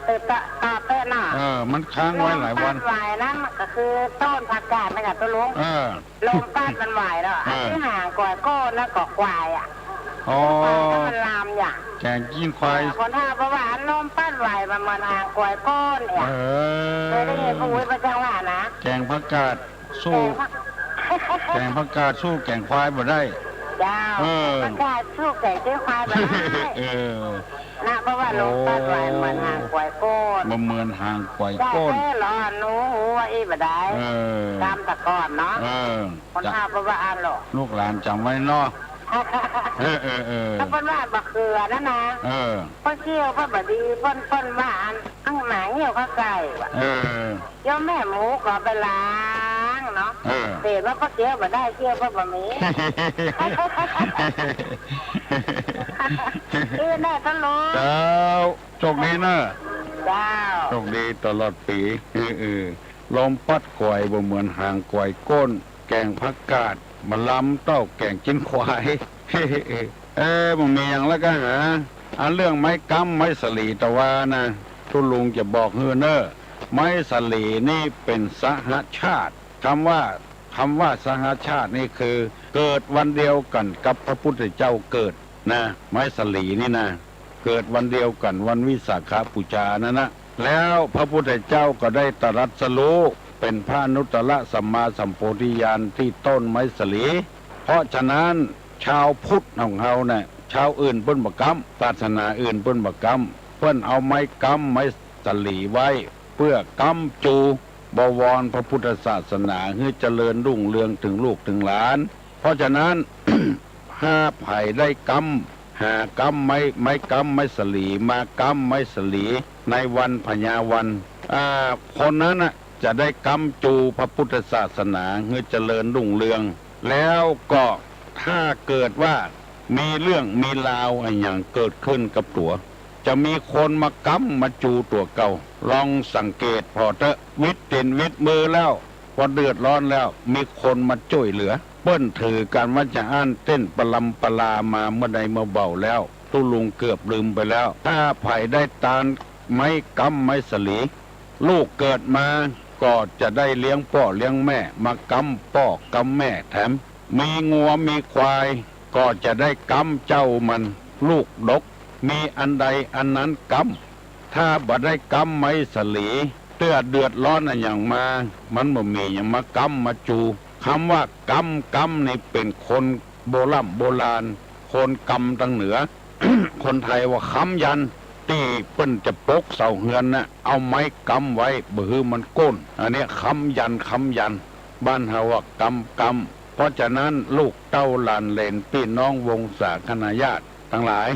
เออ ตอบ ตอบเต๊อะเนาะ เออ มันค้างไว้หลายวัน ลมปั๊ดไหวนั้นก็คือต้นผักกาดนั่นแหละตุ๊ลุง เออ ลมปั๊ดมันไหวแล้ว เออ อันตี้หางก๋วยโก้นนั่นก็ควายอะ อ๋อ ควายนั่นมันลามอย่าง แก่งขี้ควาย เออ คนเฒ่าเปิ้นว่าอันลมปั๊ดไหวมันเหมือนหางก๋วยโก้นเนี่ย เออ เคยได้ยินผู้อุ้ยเปิ้นจั่งว่านะ แก่งผักกาด สู้ แก่งผัก แก่งผักกาดสู้แก่งควายบ่ได้ เจ้า เออ ผักกาดสู้แก่งขี้ควายบ่ได้ เออ นะ เพราะว่าลมปั๊ดไหว โอ้ เหมือนหางก๋วยโก้น บ่เหมือนหางก๋วยโก้น ใจ้แต๊ลอ หนูฮู้ว่าอี้บ่ได้ เออ ต๋ามตะก่อนเนาะ เออ คนเฒ่าเปิ้นว่าอั้นลอ ลูกหลานจ๋ำไว้เนาะ เออ เออ เออ ถ้าเปิ้นว่าบ่าเขือนั่นนะ เออ เปิ้นเคี้ยวเปิ้นบ่ดี เปิ้น เปิ้นว่าอัน อั้งหมาเงี้ยวข้าไก่ว่ะ เออ เคี้ยวแม่หมูก็ไปล้างเนาะ เออ เป๋นว่าป้อเคี้ยวบ่ได้ เคี้ยวป้อบ่มี อี้แน่ตุ๊ลุง เจ้า โชคดีเน่อ เจ้า โชคดีตลอดปี๋ เออ เออ ลมปั๊ดก๋วยบ่เหมือนหางก๋วยโก้น แก่งผักกาดบ่ลามเต้าแก่งขี้ควาย เอ๊ะ บ่มีหยังแล้วก็หา อันเรื่องไม้ก๊ำไม้สะหลีตะวานะ ตุ๊ลุงจะบอกหื้อเน่อ ไม้สะหลีนี่เป๋นสหชาติ กำว่า กำว่าสหชาตินี่คือ เกิดวันเดียวกั๋นกับพระพุทธเจ้าเกิดนะ ไม้สะหลีนี่นะ เกิดวันเดียวกั๋นวันวิสาขบูชานั้นนะ แล้วพระพุทธเจ้าก็ได้ตรัสรู้เป๋นพระอนุตตรสัมมาสัมโพธิญาณตี้ต้นไม้สะหลี เพราะฉะนั้นชาวพุทธของเฮาเนี่ย ชาวอื่นเปิ้นบ่ก๊ำ ศาสนาอื่นเปิ้นบ่ก๊ำ เปิ้นเอาไม้ก๊ำไม้สะหลีไว้ เปื้อก๊ำจู บวรพระพุทธศาสนาหื้อเจริญรุ่งเรืองเถิงลูกเถิงหลาน เพราะฉะนั้น ถ้าใผได้ก๊ำ หาก๊ำไม้ ไม้ก๊ำไม้สะหลี มาก๊ำไม้สะหลีในวันพญาวัน อ่า คนนั้นน่ะจะได้ก๊ำจูพระพุทธศาสนาหื้อเจริญรุ่งเรือง แล้วก็ถ้าเกิดว่ามีเรื่องมีราวอะหยังเกิดขึ้นกับตั๋ว จะมีคนมาก๊ำมาจูตั๋วเก่า ลองสังเกตผ่อเต๊อะ วิดตี๋นวิดมือแล้ว พอเดือดร้อนแล้ว มีคนมาจ้วยเหลือ เปิ้นถือกั๋นว่าจะอั้นเต้นปะลำปะลามาเมื่อใดเมื่อเบาแล้ว ตุ๊ลุงเกือบลืมไปแล้ว ถ้าใผได้ตานไม้ก๊ำไม้สะหลี ลูกเกิดมาก็จะได้เลี้ยงป้อเลี้ยงแม่ มาก๊ำป้อก๊ำแม่แถม มีงัวมีควาย ก็จะได้ก๊ำเจ้ามัน ลูกดก มีอันใดอันนั้นก๊ำ ถ้าบ่ได้ก๊ำไม้สะหลี เตื้อเดือดร้อนอะหยังมา มันบ่มีหยังมาก๊ำมาจู กำว่าก๊ำ ก๊ำนี่เป๋นคนโบร่ำโบราณ คนกำตางเหนือ คนไทยว่าค้ำยัน ตี้เปิ้นจะปกเสาเฮือนน่ะ เอาไม้ก๊ำไว้ บ่หื้อมันโก้น อันเนี้ยค้ำยัน ค้ำยัน บ้านเฮาว่าก๊ำ ก๊ำ เพราะฉะนั้นลูกเต้าหลานเหลน ปี้น้องวงศาคณาญาติตังหลาย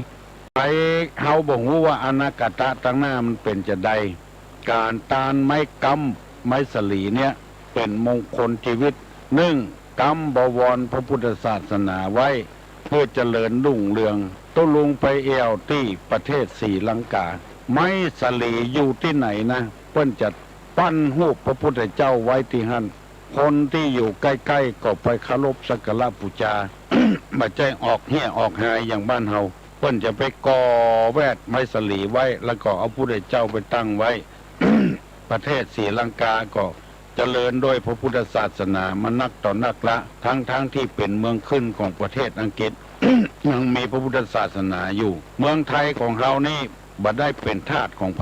ไป เฮาบ่ฮู้ว่าอนาคตะตางหน้ามันเป๋นจาใด ก๋านตานไม้ก๊ำไม้สะหลีเนี่ย เป๋นมงคลจีวิต นึ่ง ก๊ำบวรพระพุทธศาสนาไว้ เพื่อเจริญรุ่งเรือง ตุ๊ลุงไปแอ่วตี้ประเทศศรีลังกา ไม้สะหลีอยู่ตี้ไหนนะ เปิ้นจะปั้นฮูปพระพุทธเจ้าไว้ตี้หั้น คนตี้อยู่ใก้ๆ ก็ไปเคารพสักการะปู๋จา บ่ใจ้ออกเฮี้ยออกหายอย่างบ้านเฮา เปิ้นจะไปก่อแวดไม้สะหลีไว้ แล้วก็เอาพุทธเจ้าไปตั้งไว้ ประเทศศรีลังกาก็เจริญด้วยพระพุทธศาสนามานักต่อนักละ ทั้งๆ ตี้เป๋นเมืองขึ้นของประเทศอังกฤษ ยังมีพระพุทธศาสนาอยู่ เมืองไทยของเฮานี่บ่ได้เป๋นทาสของใผ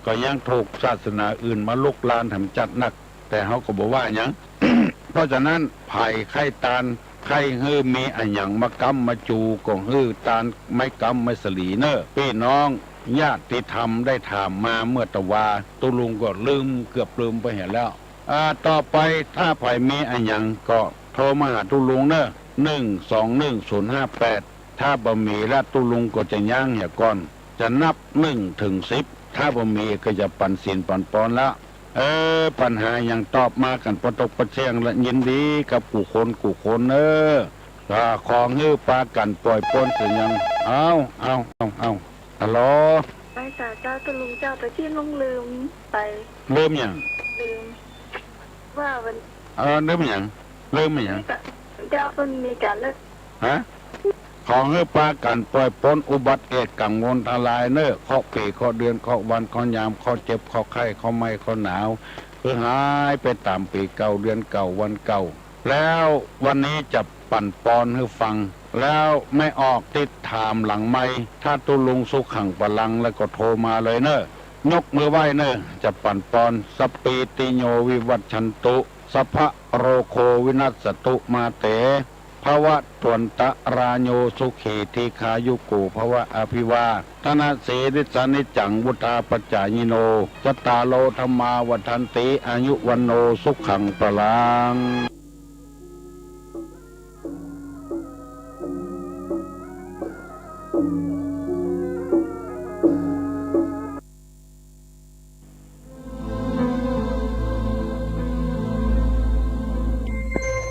ก็ยังถูกศาสนาอื่นมาลุกรานแถมจัดนัก แต่เฮาก็บ่ว่าหยัง เพราะฉะนั้นใผใค่ตาน ใค่หื้อมีอะหยังมาก๊ำมาจู ก็หื้อตานไม้ก๊ำไม้สะหลีเน่อ ปี้น้องญาติธรรมได้ถามมาเมื่อตะวา ตุ๊ลุงก็ลืม เกือบลืมไปเหียแล้ว อ่า ต่อไปถ้าใผมีอะหยังก็โทรมาหาตุ๊ลุงเน่อ นึ่งสองนึ่งศูนย์ห้าแปด ถ้าบ่มีละตุ๊ลุงก็จะยั้งเหียก่อน จะนับนึ่งเถิงสิบ ถ้าบ่มีก็จะปั๋นศีลปั๋นปอนละ เออ ปัญหาหยังตอบมากั๋นปะตกปะเสี้ยงละ ยินดีกับกู้คนกู้คนเน่อ อ่า ขอหื้อปากั๋นป่อยป๊นเสียยัง เอ้า เอ้า เอ้า เอ้า ฮัลโหล ไปจ้ะเจ้า ตุ๊ลุงเจ้า แต่กี้ลุงลืมไป ลืมหยัง ลืม ว่าวัน เออ ลืมหยัง ลืมหยัง เจ้า มันมีก๋านเลือก ฮะ ขอหื้อปากั๋นป่อยป๊นอุบัติเหตุกังวลทลายเน่อ เคราะห์ปี เคราะห์เดือน เคราะห์วัน เคราะห์ยาม เคราะห์เจ็บ เคราะห์ไข้ เคราะห์ไหม้ เคราะห์หนาว หื้อหายไปต๋ามปี๋เก่า เดือนเก่า วันเก่า แล้ววันนี้จะปั่นปอนหื้อฟัง แล้วแม่ออกติดถามหลังไมค์ ถ้าตุ๊ลุงสุขังปลังแล้วก็โทรมาเลยเน่อ ยกมือไหว้เน่อ จะปั่นปอน สัปปีติโยวิวัชชันตุ สัพพะโรโควินัสสตุ มาเต ภวัตวันตะราโย สุขีทีฆายุโกภวะ อภิวาทนสีลิสสะนิจจัง วุฑฒาปจายิโน จัตตาโรธัมมา วัฑฒันติ อายุวัณโณ สุขังปลัง